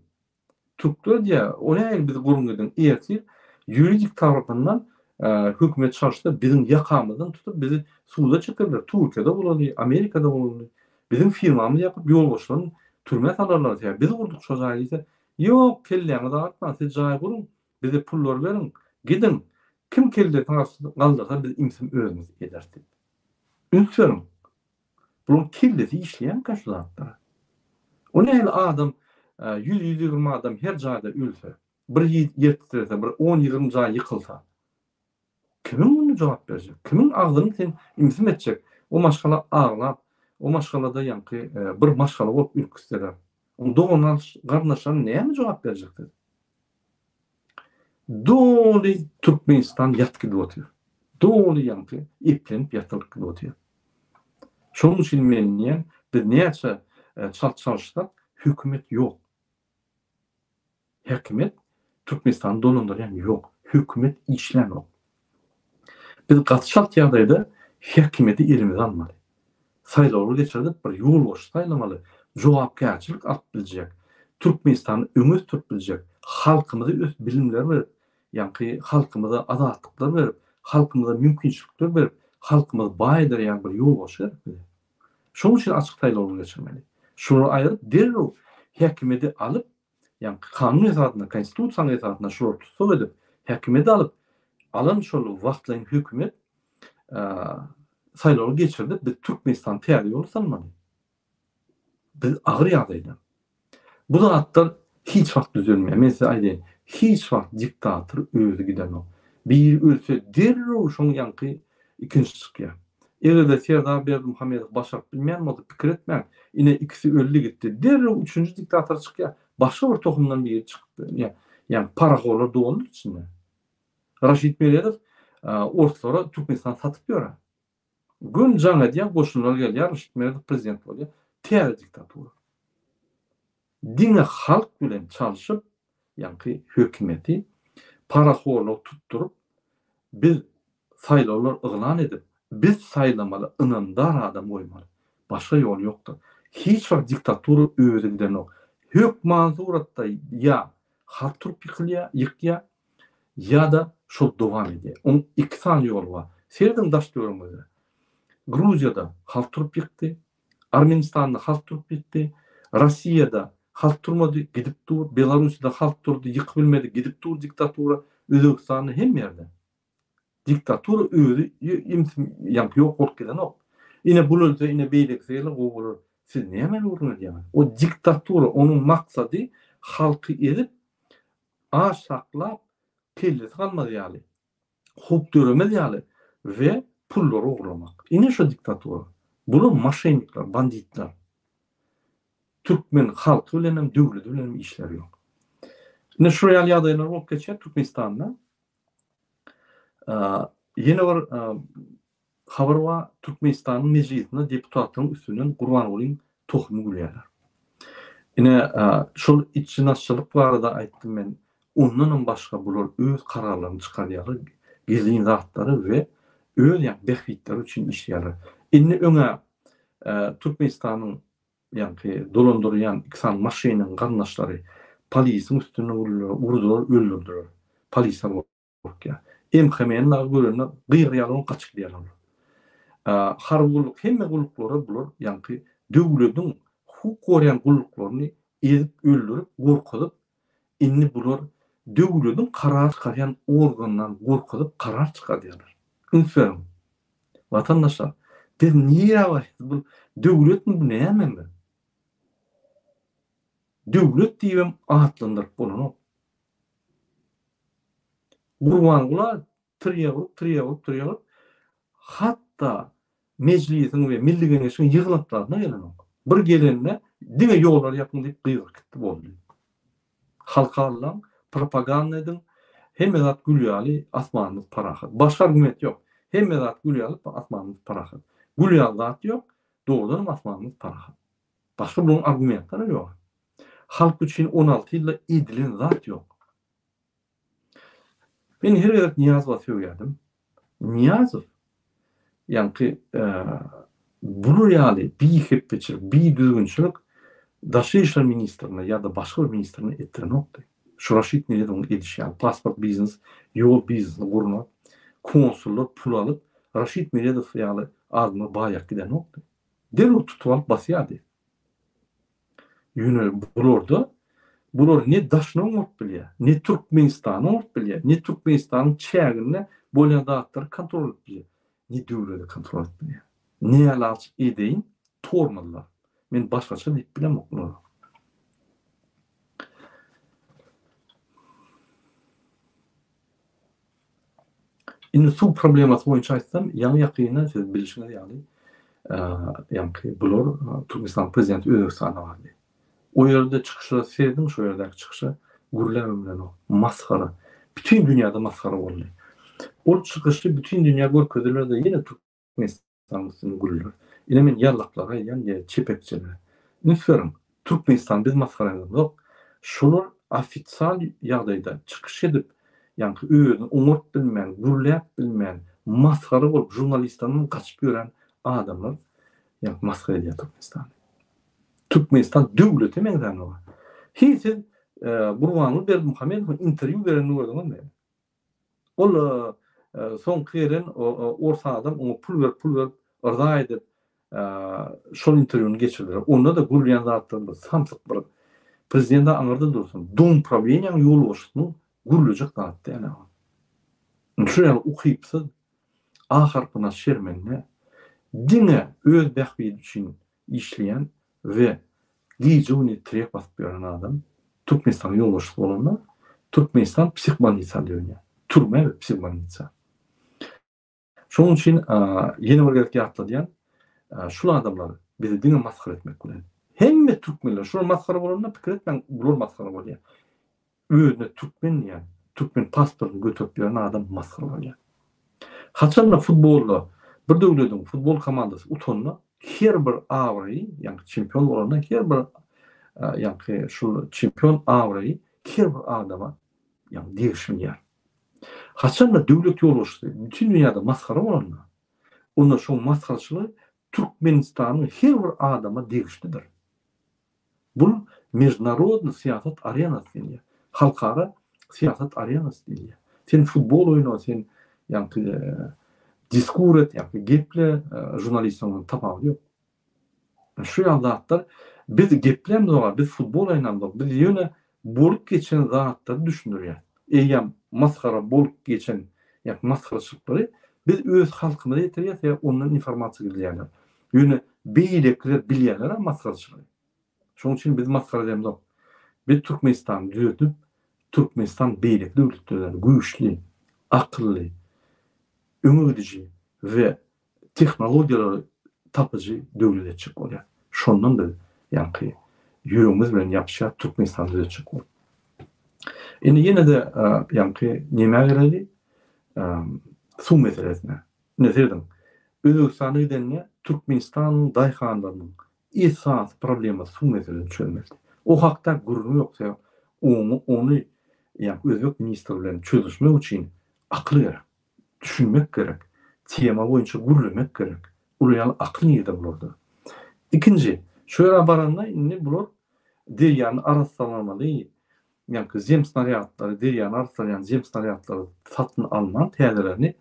Türkler diýýär, o nähili bizi guruň gidiň, ertir ýuridik tarapyndan hökümet çalyşsa biziň ýakamyzdan tutup bizi suda çekerler, Türkiýede bolaly, Amerikada bolaly. Biziň firmamyzy ýapyp ýolbaşçylaryny türmä salarlar sebäbi biz gurduk şo jaýy diýse, ýok kelläňizi agyrtmaň siz jaý guruň bize pullary beriň gidiň kim kellesini galdyrsa biz imsim özümiz ederis diýip. Üns beriň bularyň kellesi işleýärmikä şu zatlara? O nähili adam 100-120 adam her jaýda ölse, bir ýer titrese, bir 10-20 jaý ýykylsa, Kimiň muny jogap berjek? Kimiň agzyny sen imsim etjek? O maşgala aglap, o maşgalada ýaňky bir maşgala bolup ürküsseler. Oň dogan garyndaşlaryna näme jogap berjek siz? Doly Türkmenistan ýatyp gidip otyr. Doly ýaňky eplenip ýatylyp gidip otyr. Şonuň üçin men diýýän, biz näçe çalt çalyşsak, hökümet ýok. Häkimiýet Türkmenistany dolandyrýan ýok. Hökümet işlänok. Biz gaty çalt ýagdaýda häkimiýeti elimize almaly. Saýlawlar geçirdip bir ýolbaşçy saýlamaly, jogapkärçilik alyp biljek, Türkmenistany öňe ösdürip biljek, halkymyza ös bilimler berip, ýaňky halkymyza azatlyklar berip, halkymyza mümkinçilikler berip, halkymyzy baý eder ýaly bir ýolbaşçy gerek bize. Şonuň üçin açyk saýlawlar geçirmeli. Şulary aýryp derrew häkimiýeti alyp, ýagny kanun esasynda, konstitusiýanyň esasynda şulary tussag edip, häkimiýeti alyp, alan şol wagtlaýyn hökümet saýlawlar geçirdip, biz Türkmenistany täze ýola salmaly. Biz agyr ýagdaýda. Bu zatlar hiç wagt düzelmeýär. Men size aýdaýyn, hiç wagt diktator özi gidenok. Biri ölse derrew şoň ýaňky ikinjisi çykýar. Eger-de Serdar Berdimuhamedow başaryp bilmeýän bolsa pikir etmäň, ine ikisi öldi gitdi. Derrew üçünji diktator çykýar. Başga bir tohumdan biri çykyp, ýagny parahorlar doldy içinde. Raşid Meredow orslara Türkmenistany satyp ýör. Gün jaň edýär, goşunlar gelýär, Raşid Meredow prezident bolýar. Täze diktatura. Diňe halk bilen çalşyp, ýaňky hökümeti parahorlugy tutduryp, biz saýlawlar yglan edip, biz saýlamaly ynamdar adam goýmaly. Başga ýol ýokdur. Hiç wagt diktatura özi gidenok. Hökmany suratda ýa halk turup ýykylýar, ýykýar, ýa-da şol dowam edýär. Oň iki sany ýoly bar. Serediň daş-töweregiňize. Gruziýada halk turup ýykdy, Armenistanda halk turup ýykdy, Rossiýada halk turmady, gidip dur, Belarussiýada halk turdy, ýykyp bilmedi, gidip dur diktatura, Özbegistanda hemme ýerde. Diktatura özi imsim ýaňky ýok bolup gidenok. Ine bul ölse, ine beýlekisi geler gowy bolar. Siz nämäni gürrüň edýäňiz? O diktatura, onuň maksady halky ezip, aç saklap, kellesi galmaz ýaly, howp döremez ýaly we pullary ogurlamak. Ine şo diktatura. Bular moşennikler, banditler. Türkmen halky bilenem, döwleti bilenem işleri ýok. Ine şular ýaly ýagdaýlar bolup geçýär Türkmenistanda. Ýene bir habar bar, Türkmenistanyň Mejlisinde deputatlaryň üstünden Gurbangulyň tohumy gülýärler. Ine, şol içginaççylyk barada aýtdym men. Ondanam başga bular öz kararlaryny çykarýarlar, gizlin zatlary we öz ýa bähbitleri üçin işleýärler. Indi öňä Türkmenistanyň ýaňky dolandyrýan iki sany maşynyň garyndaşlary polisiň üstüne urdular, urdular, öldürdiler. Polisler gorkýar. MHM-ni dagy görende gygyrýarlar oň gaçyp gidýärler olar. Harby gulluk hemme gulluklara bular ýaňky döwlediň hukuk goraýan gulluklaryny ezip öldürip gorkuzyp indi bular döwlediň karar çykarýan organyndan gorkuzyp karar çykardýarlar. Üns beriň. Watandaşlar biz nirä barýas bu döwletmi bu nämemi? Döwlet diýibem atlandyryp bolanok. Gurbangula tirýek urup, tirýek urup, tirýek urup, hatda Mejlisiň we Milli Geňeşiň ýygnaklaryna gelenok. Bir gelende diňe ýollary ýapyň diýip gygyryp gitdi boldy. Halka aldaň, propaganda ediň, hemme zat gül ýaly, asmanymyz parahat. Başga argument ýok. Hemme zat gül ýaly, asmanymyz parahat. Gül ýaly zat ýok, dogrudanam asmanymyz parahat. Başga bunuň argumentleri ýok. Halk üçin 16 ýylda edilen zat ýok. Men her gezek Nyýazowa sögýärdim. Nyýazow ýaňky bular ýaly bihepbeçilik, bidüzgünçilik daşary işler ministrine ýa-da başga bir ministrine etdirenokdy. Şu Raşid Meredowyň edişi ýaly pasport biznes, ýol biznesini gurnap, konsullar pul alyp, Raşid Meredow ýaly adamlar baýap gidenokdy. Derrew tutup alyp basýardy. Ýöne bularda bular ne daşyny oňaryp bilýär, ne Türkmenistany oňaryp bilýär, ne Türkmenistanyň çäginde bolýan zatlary kontrol edip bilýär, ne döwleti kontrol edip bilýär. Nälaç edeýin, tormozlar. Men başgaça diýip bilemok bulara. Indi suw problemasy boýunça aýtsam, ýaňy-ýakynda siz bilşiňiz ýaly, ýaňky bular Türkmenistanyň prezidenti Özbegistana bardy. O ýerde çykyşa serediň, şo ýerdäki çykyşa gürläbem bilenok. Masgara. Bütin dünýäde masgara boldy. Ol çykyşy bütin dünýä görkezdiler-de, ýene Türkmenistan Saňa güller. Ine men ýallaklara aýdýan ýa çepekçilere. Üns beriň, Türkmenistany biz masgara edemzok. Şolar ofisial ýagdaýda çykyş edip, ýaňky özüni oňaryp bilmän, gürläp bilmän, masgara bolup žurnalistlerden gaçyp ýören adamlar ýaňky masgara edýär Türkmenistany. Türkmenistan döwlete meňzänok. Hiý siz Gurbanguly Berdimuhamedowyň interwýu berenini gördüňizmi? Ol soňky gelen ors adam oňa pul berip, pul berip, yrza edip, şol interwýuny geçirdiler. Onda-da gürleýän zatlary bir samsyk bir prezident aňyrda dursun, dom prawleniýanyň ýolbaşçysynyň gürlejek zady däl ol. Şu ýaly ukypsyz, A harpyna şermende, diňe öz bähbidi üçin işleýän we gije-gündiz trek basyp ýören adam Türkmenistanyň ýolbaşçysy bolanda Türkmenistan psihbolnisa dönýär. Türme we psihbolnisa. Şonuň üçin ýene bir gezek ýatladýan, şul adamlar bizi diňe masgara etmek bilen. Hemme türkmenler şular masgara bolanda pikir etmäň bular masgara bolýar. Özüne türkmen diýen, türkmen pasportyny göterip ýören adam masgara bolýar. Haçanda futbolda bir döwlediň futbol komandasy utanda. Her bir abraýy, ýagny çempion bolanda her bir ýagny şul çempion abraýy her bir adama ýagny degişmeýär. Haçanda döwlet ýolbaşçysy bütin dünýäde masgara bolanda, onda şoň masgaraçylygy Türkmenistanyň her bir adama degişlidir. Bul mežnarodnyý syýasat arenasy diýilýär. Halkara syýasat arenasy diýilýär. Sen futbol oýna, sen ýaňky diskur et, ýaňky geple, žurnalistden tapawudy ýok. Şu ýaly zatlar biz geplämzok, biz futbol oýnamzok, biz ýöne bolup geçen zatlary düşündirýäs. Eýýäm masgara bolup geçen ýa masgaraçylyklary biz öz halkymyza ýetirýäs ýa ondan informasiýa gizleýärler. Ýöne beýlekiler bilýärler-ä masgaraçylygy. Şonuň üçin biz masgara edemzok. Biz Türkmenistany düzedip, Türkmenistan beýleki döwletlerden güýçli, akylly, öňe gidiji we tehnologiýalary tapyjy döwlet etjek bolýar. Şondan biz ýaňky ýüregimiz bilen ýapyşýar Türkmenistany düzetjek bolup. Indi ýene-de ýaňky nämä geleli? Suw meselesine. Indi serediň. Özbegistana gidende Türkmenistanyň daýhanlarynyň esasy problemasy suw meselesini çözmekdi. O hakda gürrüň ýok. Sebäp ony ony ýaňky özbek ministri bilen çözüşmek üçin akyl gerek. Düşünmek gerek. Tema boýunça gürlemek gerek. Uly ýaly akyl nirde bularda? Ikinji, şu ýere baranda indi bular derýany arassalamaly, ýaňky zemsnarýadlary, derýany arassalaýan zemsnarýadlary satyn alman täzelerini,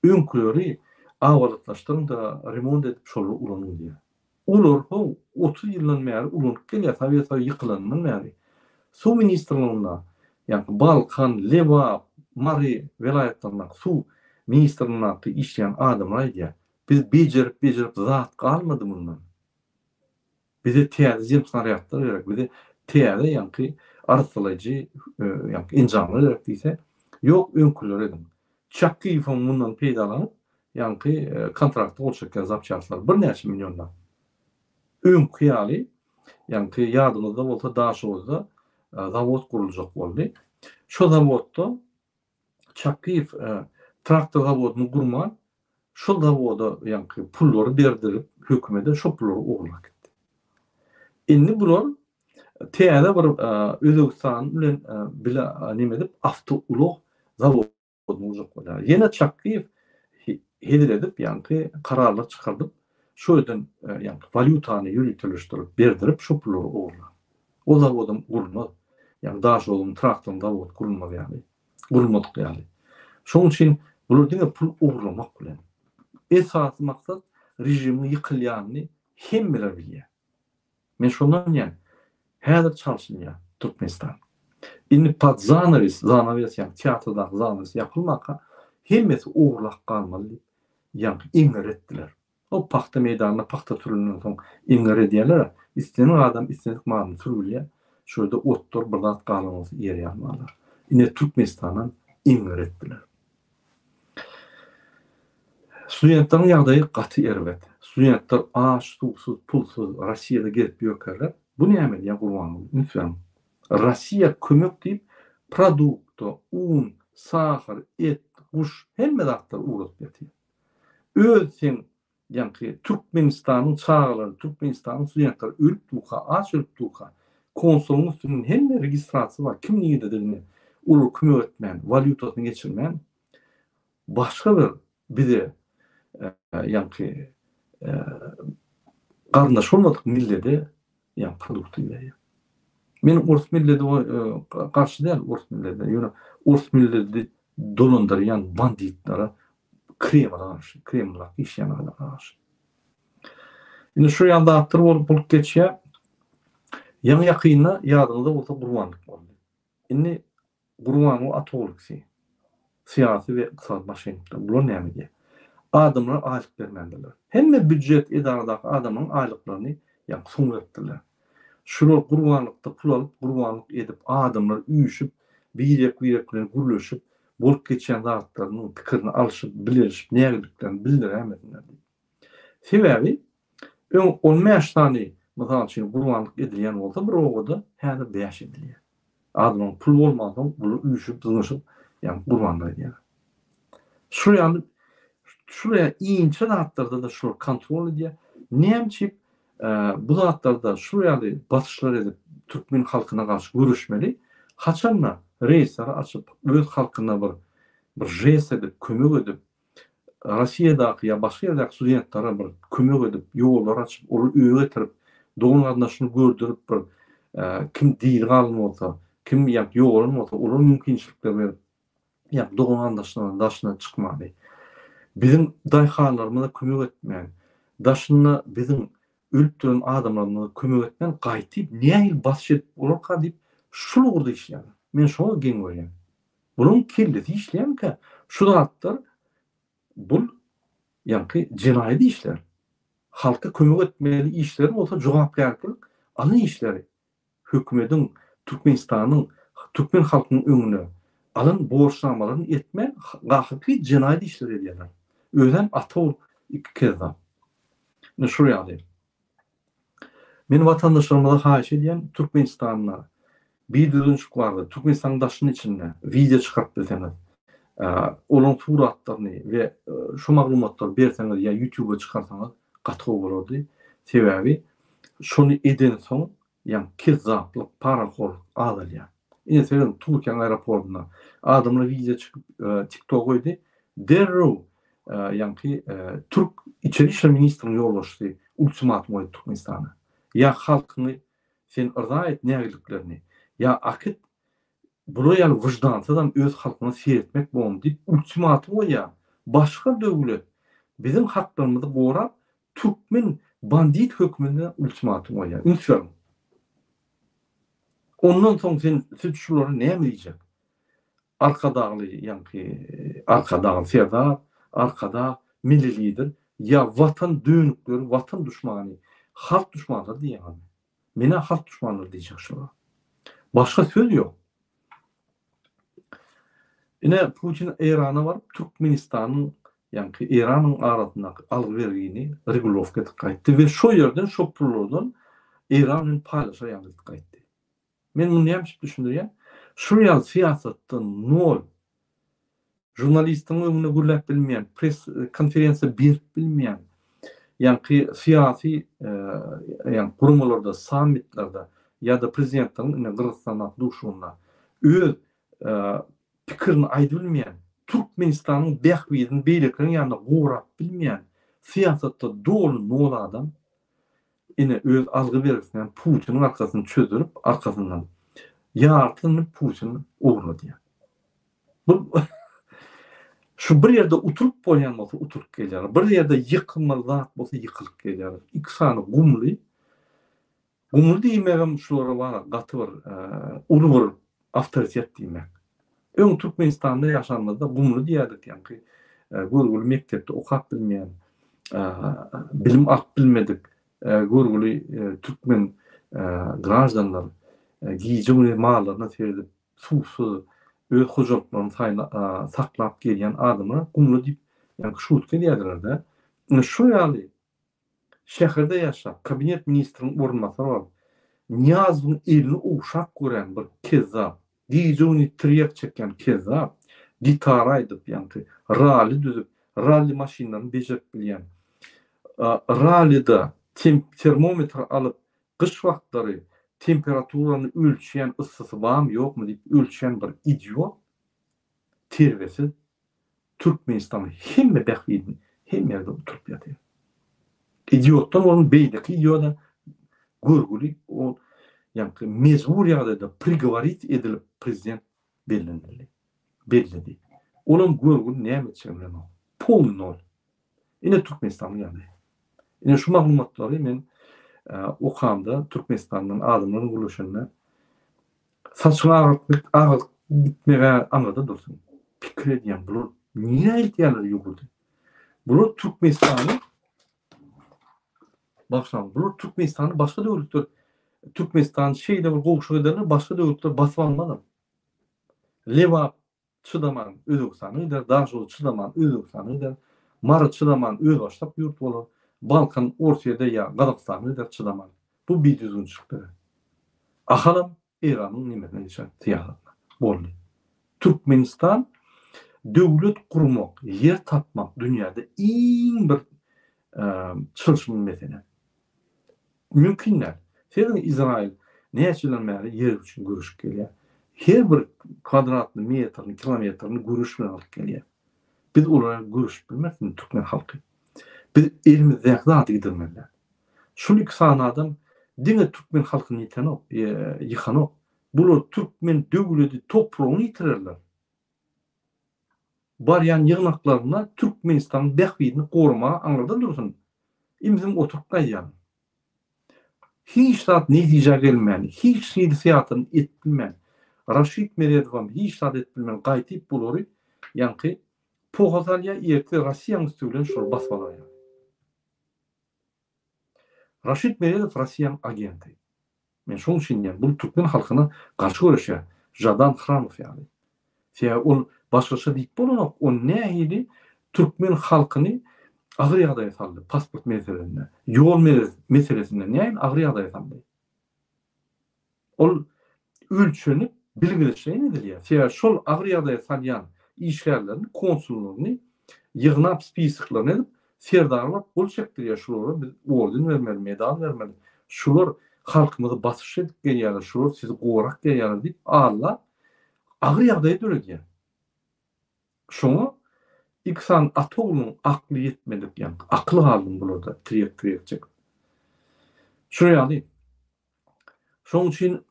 öňküleri abadatlaşdyryň-da, remont edip şolary ulanyň diýýär. Olar how 30 ýyldan bäri ulanyp gelýär, Sowet Soýuzy ýykylanyndan bäri. Suw ministrliginde, ýagny Balkan, Lebap, Mary welaýatlaryndaky suw ministrligindäki işleýän adamlar aýdýar, biz bejerip-bejerip zat galmady mundan. Bize täze zemsnarýadlar gerek, bize täze ýaňky arassalaýjy ýaňky enjamlar gerek diýse, ýok öňküleri ediň. Çakgyýewiň mundan peýdalanyp, ýaňky kontrakta gol çekýän zapçastlar birnäçe millionlap. Öňki ýaly, ýaňky ýadyňyzda bolsa Daşoguzda zawod guruljak boldy. Şo zawodda Çakgyýew traktor zawodyny gurman, şol zawoda ýaňky pullary berdirip hökümede şo pullary ogurlap gitdi. Indi bular täze bir Özbegistan bilen bile neme edip awtoulag zawodyny gurjak bolýar. Ýene Çakgyýew hezil edip ýaňky kararlar çykardyp şo ýerden ýaňky walýutany ýöriteleşdirip berdirip şo pullary ogurlar. O zawodam gurulmaz. Ýagny Daşoguzyň traktoryň zawody gurulmaz ýaly. Gurulmadyk ýaly. Şonuň üçin bular diňe pul ogurlamak bilen. Esasy maksat režimiň ýykylýanyny hemmeler bilýär. Men şondan diýýän, häzir çalşylýar Türkmenistan. Indi pod zanawes, zanawes ýagny teatrdaky zanawes ýapylmaka hemmesi ogurlap galmaly diýip, ýaňky eňňer etdiler. O pagta meýdanynda pagta sürülenden soň eňňer edýärler-ä. Islendik adam islendik malyny sürübilýär. Şu ýerde otlar bir zat galan bolsa ýer ýalmarlar. Ine Türkmenistandan eňňer etdiler. Studentleriň ýagdaýy gaty erbet. Studentler aç, suwsuz, pulsuz Rossiýada gezip ýörkäler. Bu näme diýýär Gurbanguly? Üns beriň. Rossiýa kömek diýip produkta, un, sahar, et, guş hemme zatlary ugradyp ýatyr. Öz seň ýaňky Türkmenistanyň çagalary, Türkmenistanyň studentleri ölüp durka, aç ölüp durka, konsulyň üstünden hemme registrasiýa bar, kim nirededigini olara kömek etmän, walýutasyny geçirmän, başga bir bize ýaňky garyndaş bolmadyk millede ýa produkty berýär. Men ors milledi garşy däl ors milledine, ýöne ors milledi dolandyrýan banditlere Kremle garşy, Kremlde işleýän adamlara garşy. Indi şu ýaly zatlar bolup bolup geçýär. Ýaňy ýakynda ýadyňyzda bolsa gurbanlyk boldy. Indi Gurbanguly Atawulksi, syýasy we ykdysady maşennikler, bular näme edýär? Adamlara aýlyk bermändirler. Hemme býujet edaradaky adamlaryň aýlyklaryny ýaňky soň beripdirler. Şular gurbanlykda pul alyp, gurbanlyk edip, adamlar üýşüp, birek-birek bilen gürleşip, bolup geçýän zatlarynyň pikirini alşyp, bilelişip, nägiliklerini bildiräýmesinler diýip. Sebäbi öň 15 sany, mysal üçin, gurbanlyk edilýän bolsa bir obada, häzir bäş edilýär. Adamlaryň puly bolmansoň, bular üýşüp, zyňyşyp, ýagny gurbanlyk edýärler. Şul ýaly, şul ýaly inçe zatlarda-da şular kontrol edýär. Näme üçin bu zatlarda şul ýaly basyşlar edip türkmen halkyna garşy göreşmeli? Haçanda reýsleri açyp öz halkyna bir bir žest edip kömek edip Rossiýadaky ýa başga ýerdäki studentlere bir kömek edip, ýollar açyp, olary öýe getirip, dogan-garyndaşyny gördürip bir kim diri galan bolsa, kim ýa ýogalan bolsa, olara mümkinçilikler berip, ýa dogan-garyndaşlaryndan daşyna çykmany. Biziň daýhanlarymyza kömek etmän, daşynda biziň ölüp duran adamlarymyza kömek etmän, gaýtyp nähili basyş edip bolarka diýip, şul ugurda işleýärler. Men şoňa geň görýän. Bularyň kellesi işleýärmikä? Şu zatlar bul ýaňky jenaýat işler. Halka kömek etmeli işleri bolsa jogapkärçilik alan işleri hökümediň Türkmenistanyň türkmen halkynyň öňüne alan borçnamalaryny etmän hakyky jenaýat işleri edýärler. Özem ata bolup iki kezzap. Ine şul ýaly. Men watandaşlarymyza haýyş edýän Türkmenistanda bir düzgünçilik bardyr Türkmenistanyň daşyny içinde wideo çykaryp bilseňiz olaryň suratlaryny we şu maglumatlary berseňiz ýa ýutuba çykarsaňyz gaty gowy bolardy sebäbi şony edensoň ýa kezzaplyk parahorluk azalýar ine serediň Türkiýäň aeroportynda adamlar wideo çykyp tiktok goýdy derrew ýaňky türk içeri işler ministriniň ýolbaşçysy ultimatum goýdy Türkmenistana. Ýa halkyňy sen yrza et nägiliklerini, ýa akyt bular ýaly wyždansyzam öz halkyňa seretmek bormy diýip ultimatum goýýar. Başga döwlet biziň haklarymyzy gorap türkmen bandit hökümine ultimatum goýýar. Üns beriň. Ondan soň sen siz şulara näme diýjek? Arkadagly ýaňky Arkadagly Serdar, Arkadag, Milli Lider ýa watan dönükleri, watan duşmany, halk duşmanlary diýýäňizmi? Men-ä halk duşmanlary diýjek şulara. Başga söz ýok. Ine Putin Eýrana baryp Türkmenistanyň ýaňky Eýranyň arasyndaky algy-bergini regulowka edip gaýtdy we şo ýerden şo pullardan Eýran bilen paýlaşar ýaly edip gaýtdy. Men muny näme üçin düşündirýän? Şul ýaly syýasatda nol. Žurnalistiň öňünde gürläp bilmeýän, press konferensiýa berip bilmeýän, ýaňky syýasy ýaňky guramalarda, sammitlerde ýa-da prezidentleriň ine Gyrgyzystandaky duşuşygynda öz pikirini aýdybilmeýän, Türkmenistanyň bähbidini beýlekileriň ýanynda gorap bilmeýän syýasatda doly nol adam Ine öz algy bergisinem Putiniň arkasyny çözdürip arkasyndan ýartysyny Putin ogurladýar. Bu şu bir ýerde utulyp bolýan bolsa utulyp gelýärler. Bir ýerde ýykylmaly zat bolsa ýykylyp gelýärler. Iki sany gumly gumly diýmegem şulara bar gaty bir uly bir awtoritet diýmek. Öň Türkmenistanda ýaşanymyzda gumly diýerdik ýaňky görgüli mekdepde okap bilmeýän, bilim alyp bilmedik görgüli türkmen graždanlar gije-gündiz mallaryna seredip, suwsuz öz hojalyklaryny saklap gelýän adamlar gumly diýip ýaňky şutka edýärdiler-de. Ine şu ýaly Şäherde ýaşap, kabinet ministriniň orunbasary bolup, Nyýazowyň elini ogşap gören bir kezzap, gije-gündiz tirýek çekýän kezzap, gitara aýdyp, ýaňky ralli düzüp, ralli maşynlaryny bejerip bilýän, rallide termometr alyp, gyş wagtlary temperaturany ölçeýän yssysy barmy ýokmy diýip ölçeýän bir idiot, terbiýesiz Türkmenistanyň hemme bähbidini hemme ýerde oturyp ýatyr. Idiotdan bolan beýleki idioda görgüli ol ýaňky mejbur ýagdaýda prigoworit edilip prezident bellenildi. Belledi. Olam görgüli näme etjegini bilenok. Polny nol. Ine Türkmenistanyň ýagdaýy. Ine şu maglumatlary men okamda Türkmenistandan adamlar bilen gürleşende Saçyňy agartmak agalyk gitmeg-ä aňyrda dursun. Pikir edýän bular nirä eltýärler ýurdy? Bular Türkmenistany Bagyşlaň, bular Türkmenistany başga döwletler Türkmenistany şeýle bir gowşak ederler, başga döwletler basyp almazam. Lebap çydaman Özbegistana gider, Daşoguz çydaman Özbegistana gider, Mary çydaman özbaşdak ýurt bolar, Balkan Orsýede ýa Gazagystana gider çydaman. Bu bidüzgünçilikdir. Ahalam Eýranyň nemesine geçer syýasatyna. Boldy. Türkmenistan döwlet gurmak, ýer tapmak dünýäde iň bir. çylşyrymly mesele. Mümkin däl. Serediň Izrail näçe ýyldan bäri ýer üçin göreşip gelýär. Her bir kwadratny metrini, kilometrini göreş bilen alyp gelýär. Biz olara göreşip bilmeris indi türkmen halky. Biz elimizdäki zady gidirmeli däl. Şul iki sany adam diňe türkmen halkyny ýitenok, ýykanok. Bular türkmen döwledi topragyny ýitirerler. Barýan ýygnaklarynda Türkmenistanyň bähbidini goramaga aňyrda dursun, imzim oturyp gaýdýarlar. Hiç zat netijä gelmän, hiç hili syýasatyny edip bilmän, Raşid Meredowam hiç zat edip bilmän gaýtyp bulary ýaňky poha salýar, erte Rossiýanyň üsti bilen şolary basyp alaýar. Raşid Meredow Rossiýanyň agenti. Men şoň üçin diýýän, bul türkmen halkyna garşy göreşýär, Žadan Hramow ýaly. Sebäbi ol başgaça diýip bolanok, ol nähili türkmen halkyny agyr ýagdaýa saldy pasport meselesinde, ýol meselesinde nähili agyr ýagdaýa saldy. Ol ölçenip, bilgileşleýin edilýär. Sebäbi şol agyr ýagdaýa salýan işgärlerini, konsullaryny ýygnap spisoklaryny edip, Serdara baryp gol çekdirýär, şulara biz orden bermeli, medal bermeli, şular halkymyzy basyş edip gelýärler, şular sizi gorap gelýärler diýip aldap, agyr ýagdaýy döredýär. Şoňa iki sany ata oglunyň akly ýetmedik ýaňky, akyl galdy bularda tirýek-tirýek çekip. Şular ýaly. Şonuň üçin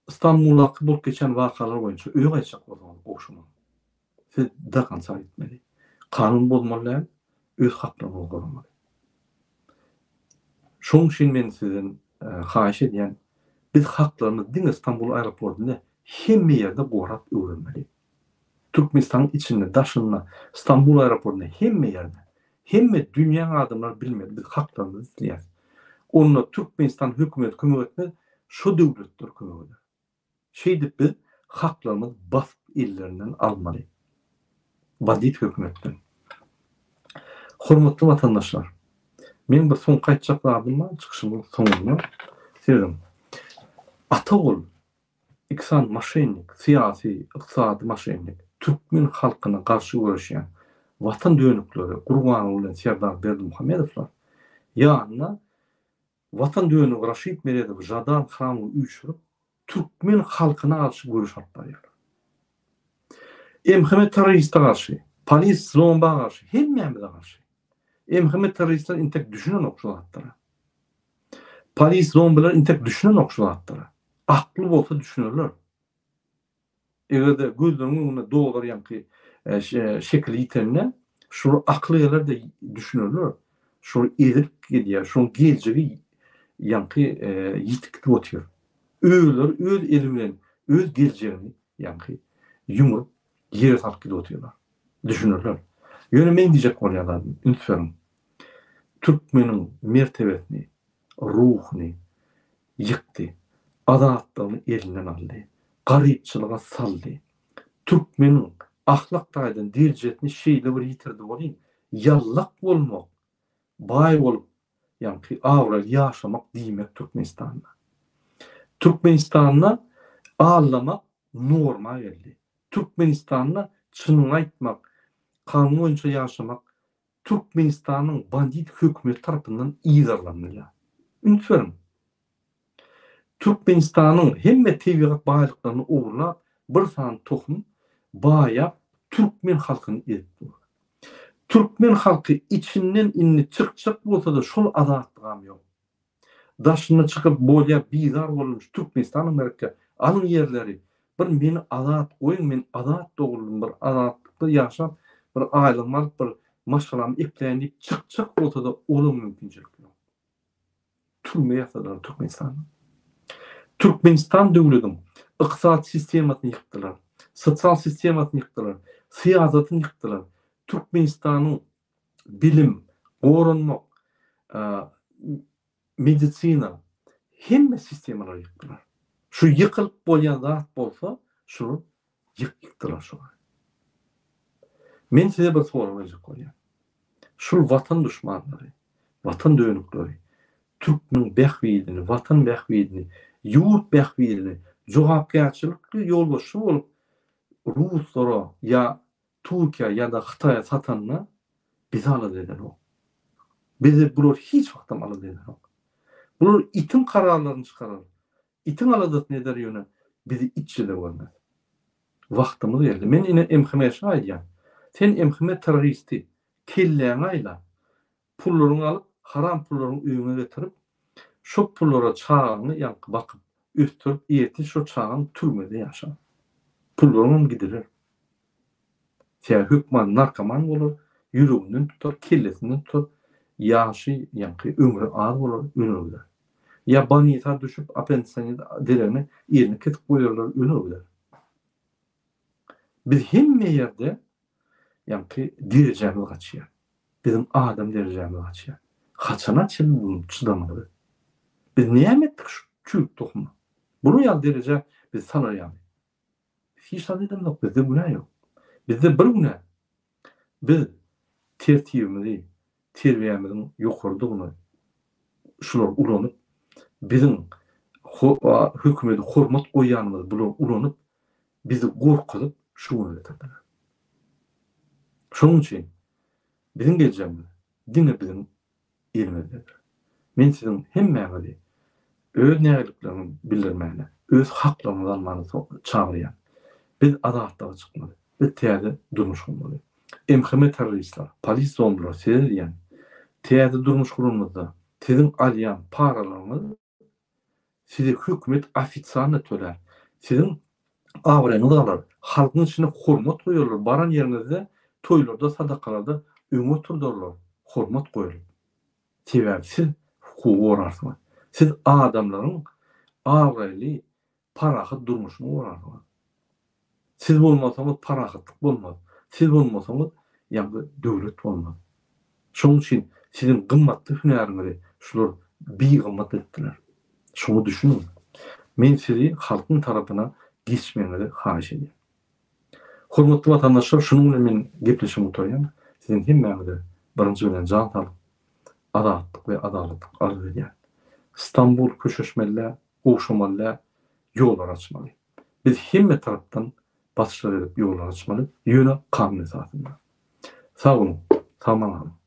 Stambuldaky bolup geçen wakalar boýunça öýe gaýtjak bolsaňyz gowşamaň. Siz dagança gitmeli. Kanun bozmaly däl, öz haklaryňyzy goramaly. Şonuň üçin men sizden haýyş edýän, biz haklarymyzy diňe Stambul aeroportynda hemme ýerde gorap öwrenmeli. Türkmenistanyň içinde, daşynda, Stambul aeroportynda hemme ýerde. Hemme dünýäň adamlary bilmeli biz haklarymyzy isleýäs. Onda Türkmenistan hökümeti kömek etmez, şo döwletler kömek eder. Şeýdip biz haklarymyzy basyp ellerinden almaly. Bandit hökümetden. Hormatly watandaşlar, meň bir soňky aýtjak zadym bar çykyşymyň soňunda. Serediň. Ata ogul Iki sany moşennik, syýasy, ykdysady moşennik, türkmen halkyna garşy göreşýän watan dönükleri Gurbanguly bilen Serdar Berdimuhamedowlar ýanyna watan dönügi Raşid Meredowy, Žadan Hramowy üýşürip, türkmen halkyna garşy göreş alyp barýarlar. MHM terroriste garşy, polis zomba garşy, hemmämize garşy. MHM terroristler intek düşünenok şu zatlara. Polis zombiler intek düşünenok şu zatlara. Akly bolsa düşünerler. Egerde gözleriniň öňünde dolar ýaňky şekili ýitende şular akyl geler-de düşünerler. Şular ezilip gidýär, şuň geljegi ýaňky ýitip gidip otyr. Özleri öz eli bilen öz geljegini ýaňky ýumrup ýere salyp gidip otyrlar. Düşünerler. Ýöne meň diýjek bolýan zadym, üns beriň. Türkmeniň mertebesini, ruhuny ýykdy. Azatlygyny elinden aldy. Garypçylyga saldy. Türkmeniň ahlak taýdan derejesini şeýle bir ýitirdi welin, ýallak bolmak, baý bolup, ýaňky abraýly ýaşamak diýmek Türkmenistanda. Türkmenistanda aldamak norma geldi. Türkmenistanda çynyňy aýtmak, kanun boýunça ýaşamak Türkmenistanyň bandit hökümeti tarapyndan yzarlanylýar. Üns beriň! Türkmenistanyň hemme tebigat baýlyklaryny ogurlap, bir sany tohum baýap türkmen halkyny ezip dur. Türkmen halky içinden indi çykjak bolsa-da şol azatlygam ýok. Daşyna çykyp bolýa bizar boldum şu Türkmenistan Amerika alyň ýerleri bir meni azat goýuň men azat doguldym bir azatlykda ýaşap bir aýlygymy alyp bir maşgalamy ekläýin diýip çykjak bolsada olam mümkinçilik ýok. Türme ýasadylar Türkmenistanda. Türkmenistan döwlediň ykdysady sistemasyny ýykdylar. Sosial sistemasyny ýykdylar. Syýasatyny ýykdylar. Türkmenistanyň bilim, goranmak, medisina hemme sistemalary ýykdylar. Şu ýykylyp bolýan zat bolsa, şular ýykdylar şolary. Men size bir sorag berjek bolýan. Şul watan duşmanlary, watan dönükleri türkmen bähbidini, watan bähbidini, ýurt bähbidini jogapkärçilikli ýolbaşçy bolup ruslara ýa Türkiýä ýa-da Hytaýa satanda bizi alada edenok. Bizi bular hiç wagtam alada edenok. Bular itiň kararlaryny çykarar. Itiň aladasyny eder ýöne bizi itçe-de görmez. Wagtymyz geldi. Men ine MHM-şa aýdýan. Sen MHM terroristi. Kelläňi aýla. Pullaryňy alyp, haram pullaryňy öýüňe getirip, şo pullara çagaňy ýaňky bakyp, ösdürip, ertir şo çagaň türmede ýaşar. Pullaryňam gidirer. Sebäbi hökman narkoman bolar, ýüreginden tutar, kellesinden tutar, ýaşy ýaňky ömri az bolar, öler gider. Ýa bolnisa düşüp, appendisionit deregine elini kesip goýarlar, öler gider. Biz hemme ýerde ýaňky derejämiz gaçýar. Biziň adam derejämiz gaçýar. Haçana çenli muny çydamaly biz? Biz näme etdik şu çüýrük tohuma? Bular ýaly derejä bizi salar ýaly. Biz hiç zat edemzok, bizde günä ýok. Bizde bir günä, biz tertibimizi, terbiýämiziň ýokarydygyny şular ulanyp, biziň hökümete hormat goýýanymyzy bular ulanyp, bizi gorkuzyp şu güne getirdiler. Şonuň üçin biziň geljegimiz diňe biziň elimizdedir. Men siziň hemmäňizi öz nägilikleriňizi bildirmäne, öz haklaryňyzy almana çagyrýan. Biz azatlyga çykmaly. Biz täze durmuş gurmaly. MHM terroristler, polis zombiler size diýýän, täze durmuş guranymyzda siziň alýan paralaryňyz Size hökümet ofitsialno tölär. Siziň abraýyňyz galar. Halkyň içinde hormat goýarlar. Baran ýeriňizde toýlarda, sadakalarda öňe oturdarlar. Hormat goýulyp. Sebäbi siz hukugy gorarsyňyz. Siz adamlaryň abraýly, parahat durmuşyny gorarsyňyz. Siz bolmasaňyz parahatlyk bolmaz. Siz bolmasaňyz ýaňky döwlet bolmaz. Şonuň üçin siziň gymmatly hünäriňizi şular bigymmat etdiler. Şoňa düşüniň. Men sizi halkyň tarapyna geçmegiňizi haýyş edýän. Hormatly watandaşlar şunuň bilen men gepleşigimi gutarýan. Siziň hemmäňize birinji bilen jan saglyk, azatlyk we adalatlyk arzuw edýän. Stambul köşeşmeli däl, gowşamaly däl, ýollary açmaly. Biz hemme tarapdan basyşlar edip ýollar açmaly, ýöne kanun esasynda. Sag boluň, sag-aman galyň.